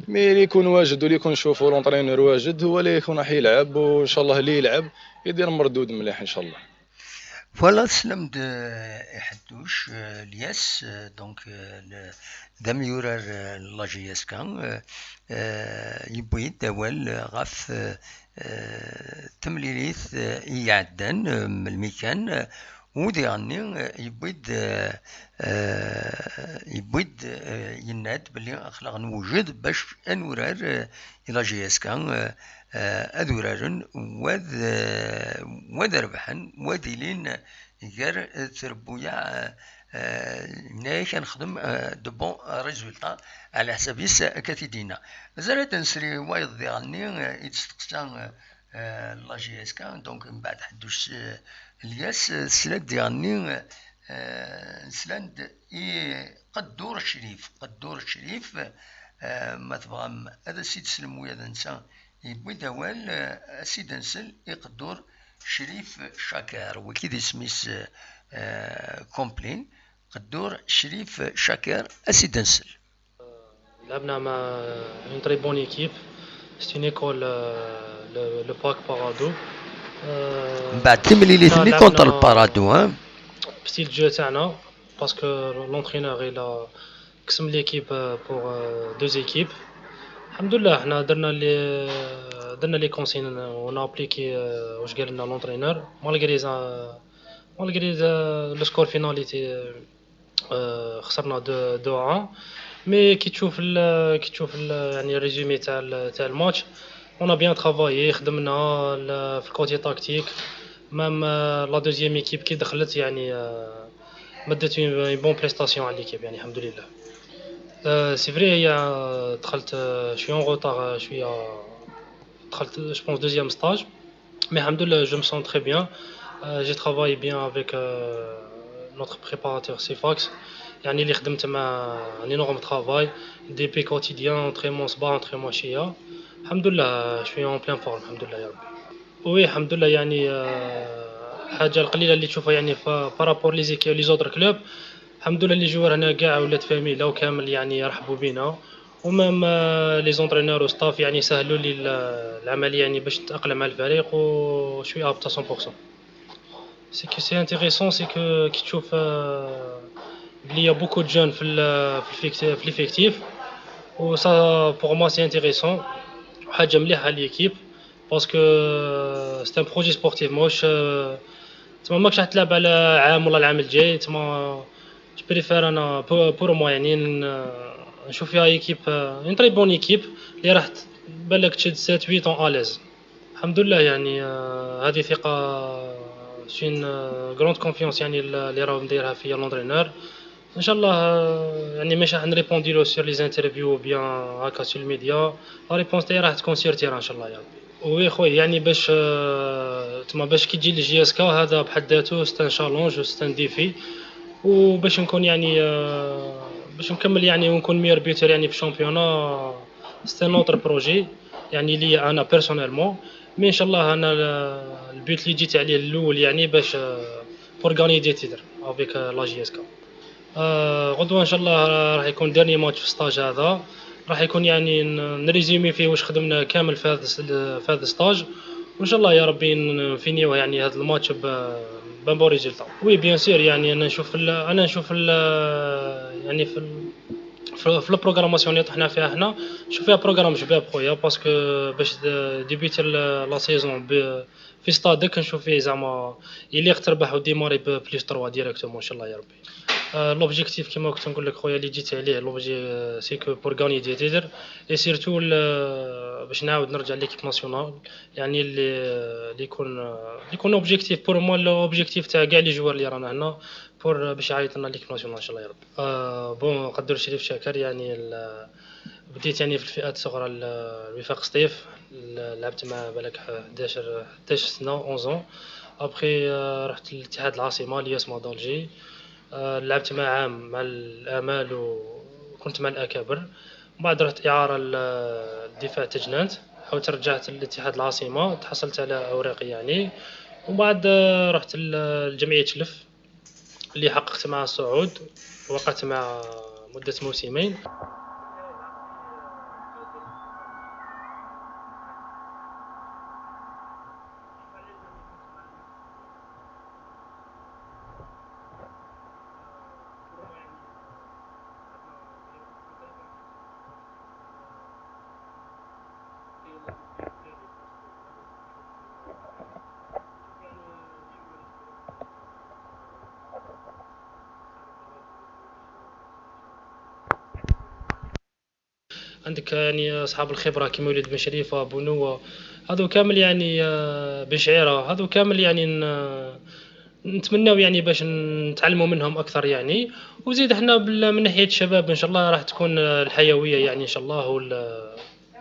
Mais اللي يكون واجد واللي يكون نشوفوا l'entraîneur واجد هو اللي يكون راح يلعب، وان شاء الله اللي يلعب يدير مردود مليح ان شاء الله. Voilà, teslam-d i Ḥedduc Lyas, donc d amyurar n la J S K, yewwi-d awal ɣef temlilit i iɛeddan melmi kan, u diɣenni yewwi-d yewwi-d yenna-d belli aql-aɣ newjed bac ad nurar i la J S K, ad uraren wad wad rebḥen, wad ilin gar trebbuyaɛ, yenna-yak ad nexdem de bons résultats ɛla ḥsab-is akka t-id-yenna. Mazal ad d-nsel i wayeḍ diɣenni i d-testeqsa la J S K, donc mbeɛd Ḥedduc Lyas, tesla-d diɣenni slan-d i Qeddur Crif. Qeddur Crif, ma tebɣam ad as-id-teslem wiyaḍ netta yewwi-d awal, ad as-id-nsel i Qeddur Crif Caker, wagi d isem-is complet, Qeddur Crif Caker, ad as-id-nsel. لعبنا مع une très bonne équipe. C'est une école, euh, le, le Paradou. Mbeɛd timlilit-nni contre le Paradou, hein? Style de jeu تاعنا, parce que l'entraîneur il a قسم l'équipe pour deux équipes. الحمد لله حنا درنا les درنا les consignes, on a appliqué واش قال لنا l'entraîneur, malgré malgré le score final était خسرنا deux un, mais كي تشوف كي تشوف يعني le résumé تاع تاع le match, on a bien travaillé, خدمنا في le côté tactique, même la deuxième équipe كي دخلت يعني مدت une bonne prestation على l'équipe يعني الحمد لله. C'est vrai هي دخلت شويه en retard, شويه دخلت je pense deuxième stage, mais الحمد لله je me sens très bien. J'ai travaillé bien avec notre préparateur Sifax, يعني اللي خدمت معاه un énorme travail, D P quotidien, entraînement صباح, entraînement عشيه. الحمد لله je suis en pleine forme الحمد لله يا ربي. Oui الحمد لله يعني حاجه القليله اللي تشوفها يعني par rapport les équipes, les autres clubs, الحمد لله les joueurs هنا كاع ولاد فاميلا وكامل يعني رحبوا بينا, و même les entraîneurs و staff يعني سهلوا لي العمليه يعني باش نتاقلم مع الفريق و je suis apte à cent pour cent. C'est que c'est intéressant, c'est que كي تشوف بلي y a beaucoup de jeunes في في l'effectif, و ça pour moi c'est intéressant. حاجة مليحة l'équipe parce que c'est un projet sportif. ماهوش تما ماكش راح تلعب على عام ولا العام الجاي. تما je préfère انا pour moi يعني نشوف فيها équipe, une très bonne équipe اللي راح تبان لك تشد sept huit ans à l'aise. الحمد لله يعني هذه ثقة, c'est une grande confiance يعني اللي راهو مديرها فيا l'entraîneur. ان شاء الله يعني ماشي راح نريبوندي له sur les interviews ou bien هكا sur les médias. La réponse تاعي راح تكون sur terrain ان شاء الله يا ربي. Oui خويا, يعني باش تما باش كي تجي ل JSK هذا بحد ذاته c'est un challenge و c'est un défi, وباش نكون يعني باش نكمل يعني ونكون meilleur buteur يعني في ال championnat c'est un autre projet يعني ليا انا personnellement. Mais ان شاء الله انا ال but اللي جيت عليه الاول يعني باش pour gagner des titres avec la JSK. غدوة ان شاء الله راح يكون dernier match في ال stage هذا, راح يكون يعني ن résumé فيه واش خدمنا كامل في هذا في هذا ال stage, وان شاء الله يا ربي نفينيو يعني هذا ال match ب un bon résultat. Oui bien sûr, يعني انا نشوف ال انا نشوف ال يعني في ال في la programmation اللي طحنا فيها حنا, نشوف فيها programme شباب خويا, parce que باش débuter la saison في stade نشوف فيه زعما يليق تربح و démarrer ب plus trois directement ان شاء الله يا ربي. L'objectif كيما كنت نقول لك خويا اللي جيت عليه, l'objectif c'est que pour gagner des titres, et surtout باش نعاود نرجع l'équipe nationale, يعني اللي اللي يكون اللي يكون objectif pour moi, l'objectif تاع كاع les joueurs اللي رانا هنا pour باش يعيط لنا l'équipe nationale ان شاء الله يا ربي. Bon, قدور شريف شاكر, يعني بديت يعني في الفئات الصغرى الوفاق سطيف, لعبت مع بالك حداش حداش سنة, onze ans. Après رحت لاتحاد العاصمة, l'USMA d'Alger, لعبت مع عام مع الآمال وكنت مع الأكابر. ومن بعد رحت إعارة لدفاع تجنانت, عاودت رجعت لاتحاد العاصمة, تحصلت على أوراقي يعني. ومن بعد رحت لجمعية شلف اللي حققت معها الصعود, وقعت مع مدة موسمين. عندك يعني أصحاب الخبرة كيما وليد بن شريفة, بونوة, هذو كامل يعني بن شعيرة, هذو كامل يعني نتمناو يعني باش نتعلموا منهم أكثر يعني. وزيد احنا من ناحية الشباب إن شاء الله راح تكون الحيوية يعني إن شاء الله, وال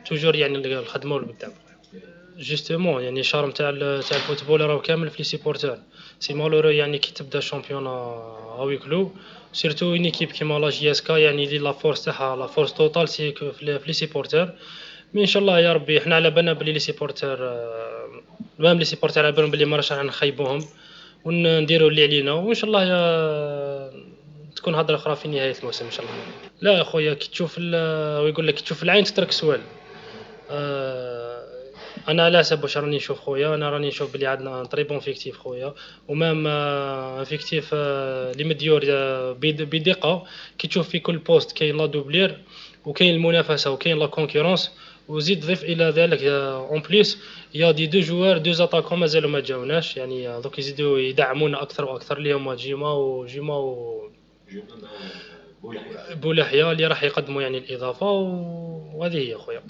toujours يعني الخدمة والقدام. Justement يعني الشارم تاع تاع ال football راهو كامل في les supporters. C'est malheureux يعني كي تبدا ال championnat à huis clos, surtout une équipe كيما la JSK يعني اللي la force تاعها, la force totale c'est que في les supporters. Mais إن شاء الله يا ربي, احنا على بالنا بلي les supporters, même les supporters على بالهم بلي ما راش راح نخيبوهم, ونديروا اللي علينا, وإن شاء الله يا تكون هضرة أخرى في نهاية الموسم إن شاء الله. لا يا خويا, كي تشوف ويقول لك كي تشوف العين تترك سوال. آه انا على حسب واش راني نشوف خويا, انا راني نشوف بلي عندنا un très bon effectif خويا, و même effectif اللي مديور بدقه. كي تشوف في كل poste كاين la doublure, وكاين المنافسه, وكاين la concurrence, وزيد ضيف الى ذلك en plus il y a des deux joueurs, deux attaquants مازالوا ما جاوناش يعني, دوك يزيدوا يدعمونا اكثر واكثر, اللي هما جيما وجيما و بولحيا اللي راح يقدموا يعني الاضافه, وهذه هي خويا.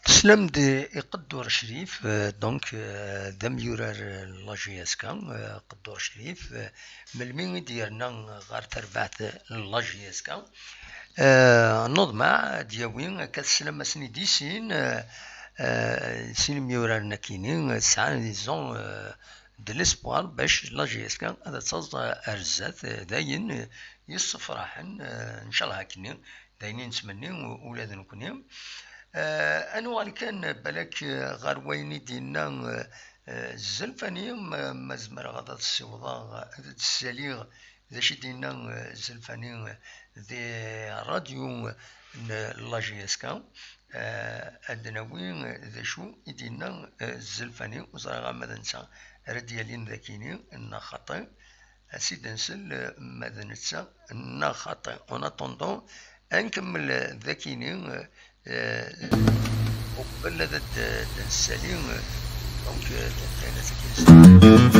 تسلم دي يقدر شريف. دونك دم يورار la JSK. قدور شريف, ملمي ديالنا غير تربعت la JSK. نوض مع دياوين كتسلم اسني دي سين, سين ميورار نكيني سعان دي زون, de l'espoir باش la JSK هذا تصاز ارزات داين يصفراحن, ان شاء الله هكني داين نتمني ولاد نكني. انو غالي كان بالك غير وين دينا الزلفاني, ما زمر غدا تصيوضا تساليغ ذا شي دينا الزلفاني ذي راديو la JSK. ادناوي ذا شو دينا الزلفاني وزرا ما ننسى رد يالين ذاكيني النخطي. اسيد نسل ما ننسى النخطي. En attendant Ad nkemmel dagini, eh, uqbel ad d-, d-nessali, eh, donc, eh, d-, d-, d-,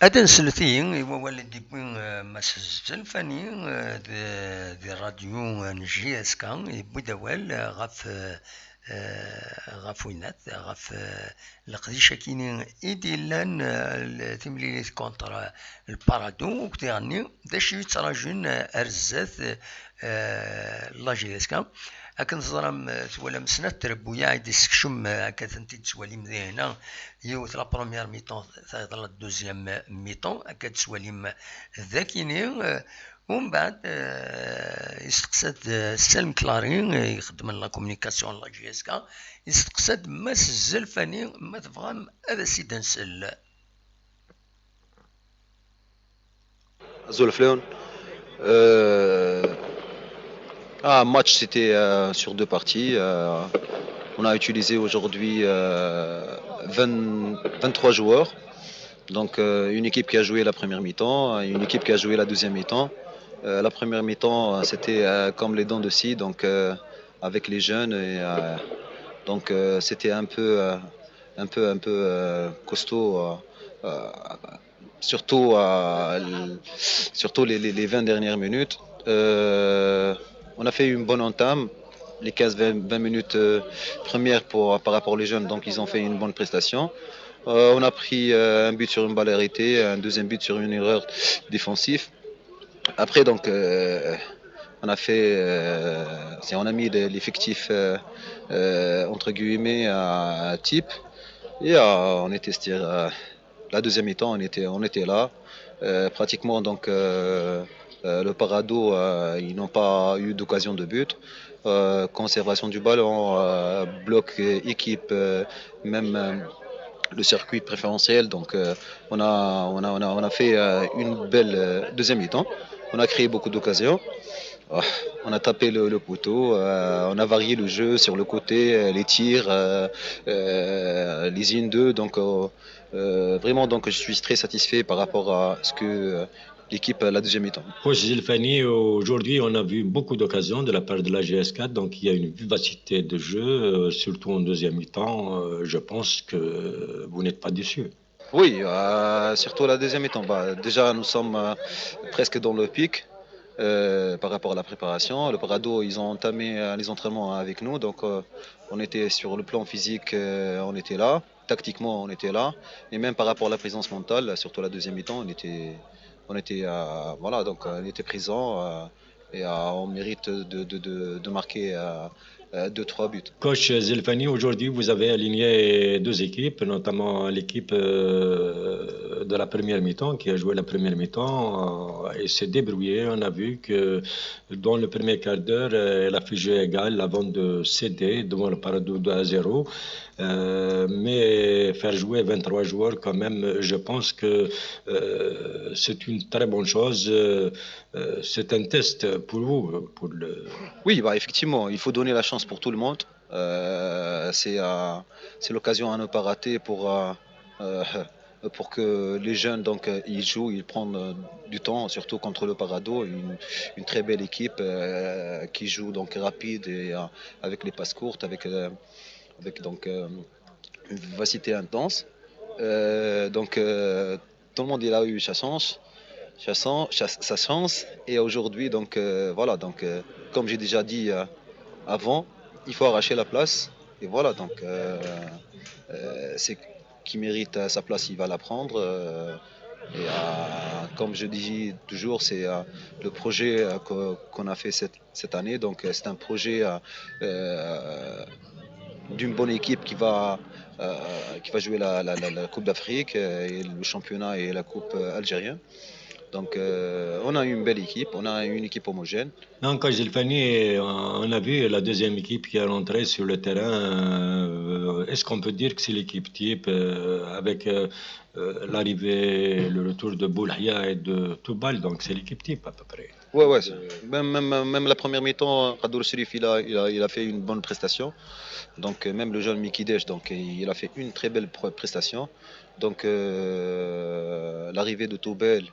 Ad nslet i wawal i d-yewwi, eh, Mass Zelfani, eh, di, di ṛṛadyu, eh, n J S K, yewwi-d awal, eh, ɣef, eh, eh, ɣef winat, ɣef, eh, leqdic-akini i d-yellan, eh, l-, timlilit contre le Paradou, u diɣenni d acu i yettraǧun, eh, ar zdat, eh, la J S K. Akken teẓram, eh, twalam snat trebbuyaɛ i d-yessekcem, eh, akka tent-id-tettwalim dihina, yiwet la première mi-temps, tayeḍ la deuxième mi-temps, akka d-tettwalim dagini, eh, umbeɛd, eh, yesteqsa-d, eh, Salem Clary, eh, ixeddmen la communication n la J S K, yesteqsa-d Mass Zelfani ma tebɣam ad as-id-nsel. Azul fell-awen. Euh, ah, un match, c'était, euh, sur deux parties. Euh, on a utilisé aujourd'hui, euh, vingt, vingt-trois joueurs. Donc, euh, une équipe qui a joué la première mi-temps, une équipe qui a joué la deuxième mi-temps. Euh, la première mi-temps, euh, c'était, euh, comme les dents de scie, donc, euh, avec les jeunes. Et, euh, donc, euh, c'était un peu, euh, un peu, un peu, euh, costaud, euh, euh, surtout, euh, l-, surtout les, les, les vingt dernières minutes. Euh, on a fait une bonne entame. Les quinze vingt, vingt minutes, euh, premières pour, par rapport aux jeunes, donc ils ont fait une bonne prestation. Euh, on a pris, euh, un but sur une balle arrêtée, un deuxième but sur une erreur défensive. Après, donc, euh, on a fait, euh, c'est, on a mis le-, l'effectif, euh, euh, entre guillemets, euh, type. Et, euh, on était sur, euh, la deuxième mi-temps, on était, on était là. Euh, pratiquement, donc, euh, euh, le Paradou, euh, ils n'ont pas eu d'occasion de but. Euh, conservation du ballon, euh, bloc, euh, équipe, euh, même, euh, le circuit préférentiel. Donc, euh, on a, on a, on a, on a fait, euh, une belle, euh, deuxième mi-temps. On a créé beaucoup d'occasions. Euh, on a tapé le, le poteau, euh, on a varié le jeu sur le côté, euh, les tirs, euh, euh, les in deux. Donc, euh, euh, vraiment, donc, je suis très satisfait par rapport à ce que, euh, l'équipe, euh, la deuxième mi-temps. Coach Zelfani, aujourd'hui, on a vu beaucoup d'occasions de la part de la G S quatre, donc il y a une vivacité de jeu, euh, surtout en deuxième mi-temps. Euh, je pense que vous n'êtes pas déçu. Oui, euh, surtout la deuxième mi-temps. Bah, déjà, nous sommes, euh, presque dans le pic, euh, par rapport à la préparation. Le Paradou, ils ont entamé, euh, les entraînements avec nous, donc, euh, on était sur le plan physique, euh, on était là. Tactiquement, on était là. Et même par rapport à la présence mentale, surtout la deuxième mi-temps, on était, on était, euh, voilà, donc, euh, on était présent, euh, et, euh, on mérite de, de, de, de marquer, euh, euh, deux, trois buts. Coach Zelfani, aujourd'hui, vous avez aligné deux équipes, notamment l'équipe, euh, de la première mi-temps, qui a joué la première mi-temps, euh, et s'est débrouillée. On a vu que dans le premier quart d'heure, euh, elle a fait jeu égal avant de céder devant le Paradou deux à zéro. Euh, mais faire jouer vingt-trois joueurs, quand même, je pense que, euh, c'est une très bonne chose. Euh, euh, c'est un test pour vous, pour le... Oui, bah, effectivement, il faut donner la chance pour tout le monde. Euh, c'est, euh, c'est l'occasion à ne pas rater pour, euh, euh, pour que les jeunes, donc, euh, ils jouent, ils prennent, euh, du temps, surtout contre le Paradou, une, une très belle équipe, euh, qui joue donc rapide et, euh, avec les passes courtes, avec, euh, avec donc, euh, une vivacité intense. Euh, donc, euh, tout le monde, il a eu sa chance. sa, chan- sa- sa chance. Et aujourd'hui, donc euh, voilà, donc euh, comme j'ai déjà dit euh, avant, il faut arracher la place. Et voilà, donc euh, euh, c'est qui mérite euh, sa place, il va la prendre. Euh, et euh, comme je dis toujours, c'est euh, le projet euh, que- qu'on a fait cette, cette année. Donc euh, c'est un projet euh, euh, d'une bonne équipe qui va, euh, qui va jouer la, la- la- la Coupe d'Afrique euh, et le championnat et la Coupe euh, algérienne. Donc euh, on a une belle équipe, on a une équipe homogène. Donc, Zelfani, on a vu la deuxième équipe qui est rentrée sur le terrain. Euh, Est-ce qu'on peut dire que c'est l'équipe type euh, avec euh, euh, l'arrivée, le retour de Boulahia et de Toubal? Donc, c'est l'équipe type à peu près. Ouais, ouais. c'est- Même, même, même la première mi-temps, Kadour Sherif, il a, il, a, il a fait une bonne prestation. Donc, euh, même le jeune Mikidesh, donc, il a fait une très belle pre- prestation. Donc, euh, l'arrivée de Toubal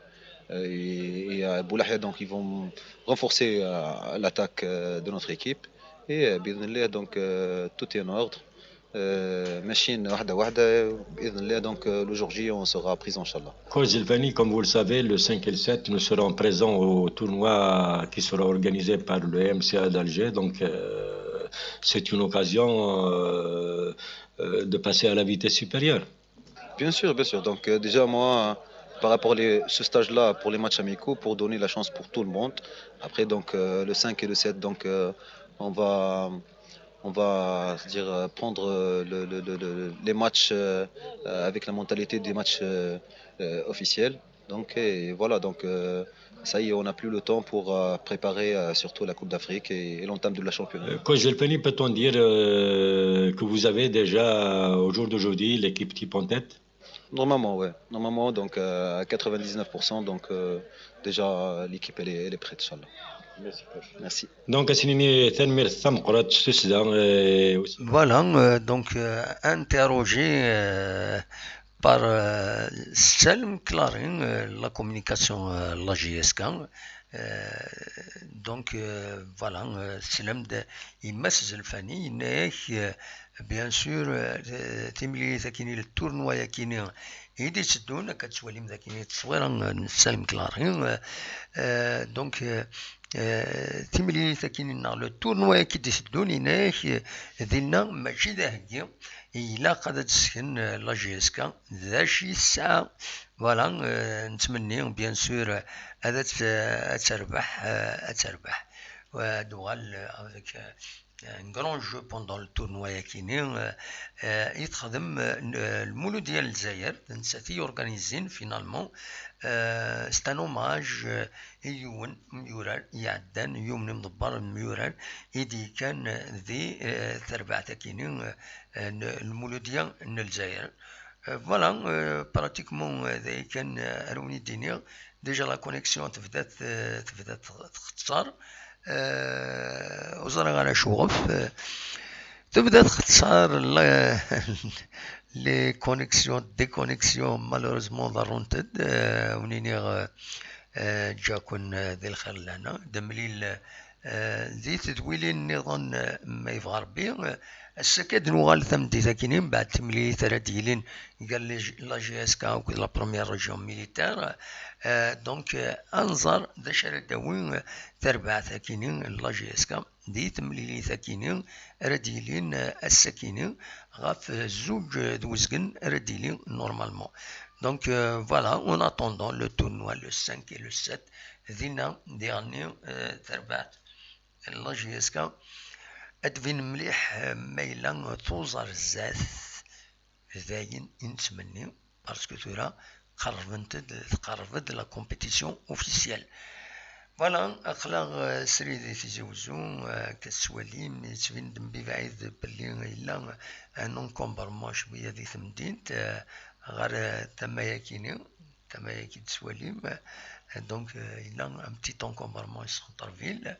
euh, et, et euh, Boulahia, donc, ils vont renforcer euh, l'attaque euh, de notre équipe. Et euh, بإذن الله, donc, euh, tout est en ordre. Euh, ماشيين واحدة واحدة. بإذن الله, donc, euh, le jour J, on sera présent, إن شاء الله. Coach Zelfani, comme vous le savez, le cinq et le sept, nous serons présents au tournoi qui sera organisé par le M C A d'Alger. Donc, euh, c'est une occasion euh, euh, de passer à la vitesse supérieure. Bien sûr, bien sûr. Donc, euh, déjà, moi, par rapport à ce stage-là, pour les matchs amicaux, pour donner la chance pour tout le monde. Après, donc, euh, le cinq et le sept, donc, euh, on va, on va dire, euh, prendre euh, le- le- le- le- les matchs euh, euh, avec la mentalité des matchs euh, euh, officiels. Donc, et voilà, donc, euh, ça y est, on n'a plus le temps pour euh, préparer euh, surtout la Coupe d'Afrique et, et l'entame de la championnat. Euh, Coach Zelfani, peut-on dire euh, que vous avez déjà, euh, au jour d'aujourd'hui, l'équipe type en tête? Normalement, ouais. Normalement, donc euh, à quatre-vingt-dix-neuf pour cent, donc euh, déjà euh, l'équipe elle est, elle est prête, إن شاء الله. Merci. Donc, Asnini, tanemmirt tameqqrant s tussda. Voilà, euh, donc euh, interrogé euh, par euh, Salem Clarin, euh, la communication, euh, la J S K. Euh, donc euh, voilà, euh, Salem de Imas Zelfani, il est euh, bien sûr, euh, timlilit akini, le tournoi akini, il est donc, كتسواليم ذاكيني تصويرا Salem Clarin. Euh, donc euh, euh, timlilit akini, le tournoi qui décide donc, il est euh, دينا ماشي ذا هي. Ilaq ad d-tesken la J S K d acu i tesɛa. Voilà, euh, nettmenni bien sûr euh, ad tt- ad terbeḥ, euh, ad terbeḥ. Ad uɣal euh, avec euh, un grand jeu pendant le tournoi akini. Euh, euh, i texdem euh, Lmuludya n Lezzayer, d nettat i organizin finalement. Euh, c'est un hommage euh, i yiwen n umyurar iɛeddan, yiwen imḍebber n umyurar i d-yekkan euh, di euh, terbaɛt akini euh, n Lmuludya n Lezzayer. Euh, voilà, euh, pratiquement euh, d ayen kan euh, ara wen-id-iniɣ. Déjà la connexion tebda t- tebda t- txeṣṣar. Euh, ur ẓriɣ ara acuɣef. Euh, tebda txeṣṣar la- les connexions, déconnexions, malheureusement ḍerrunt-d. Euh, wen-iniɣ euh, euh, ǧǧa-ken euh, di lxir lana. D amlil euh, di tedwilin nniḍen, eh, ma yebɣa Rebbi. Eh, ass-agi ad nuɣal tameddit akkin, mbeɛd timlilit ara d-yilin gar la J- la J S K akked la Première Région Militaire. Eh, donc, eh, ad nẓer d acu ara d-tawi eh, terbaɛt akkin n la J S K di temlilit akkin ara d-yilin eh, ass-akkin ɣef eh, zuǧ eh, d uzgen ara d-yili normalement. Donc, euh, voilà, en attendant le tournoi le cinq et le sept, dinna, diɣenni, euh, terbaɛt la J S K ad d-tbin mliḥ eh, ma yella tuẓar zdat d ayen i nettmenni, parce que tura qerrbent-d, tqerreb-d la compétition officielle. Voilà, aql-aɣ eh, srid i Tizi Wezzu, eh, akka tettwalim, yettbin-d mebɛid belli yella un encombrement cwiya di temdint, eh, ɣer eh, tama-yakini, tama-yagi tettwalim. Eh, donc eh, yella un petit encombrement i centre-ville.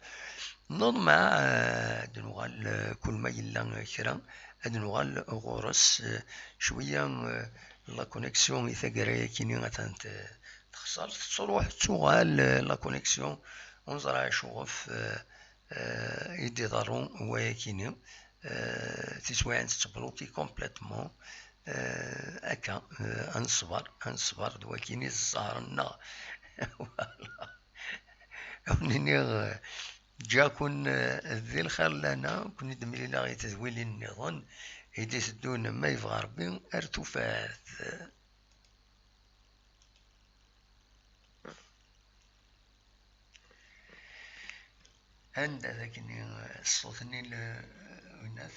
Nnuḍ ma eh, ad nuɣal eh, kul ma yella eh, kra, ad nuɣal ɣur-s eh, cwiya eh, la connexion i taggara-yakini atan t- texṣer, tettruḥ tettuɣal eh, la connexion, ur neẓri acuɣef eh, eh, i d-iḍerru wayakini. Eh, tiswiɛin tettbluki complètement. Eh, akka eh, ad neṣber, ad neṣber d wakini zzher-nneɣ. Voilà. Ad wen-iniɣ, eh, ǧǧiɣ-ken, eh, di lxir lana, ken-id-mlileɣ i tedwilin nniḍen i d-iteddun, ma yebɣa Ṛebbi, ar tufat. Anda d akken ṣṣut-nni n, eh, unat?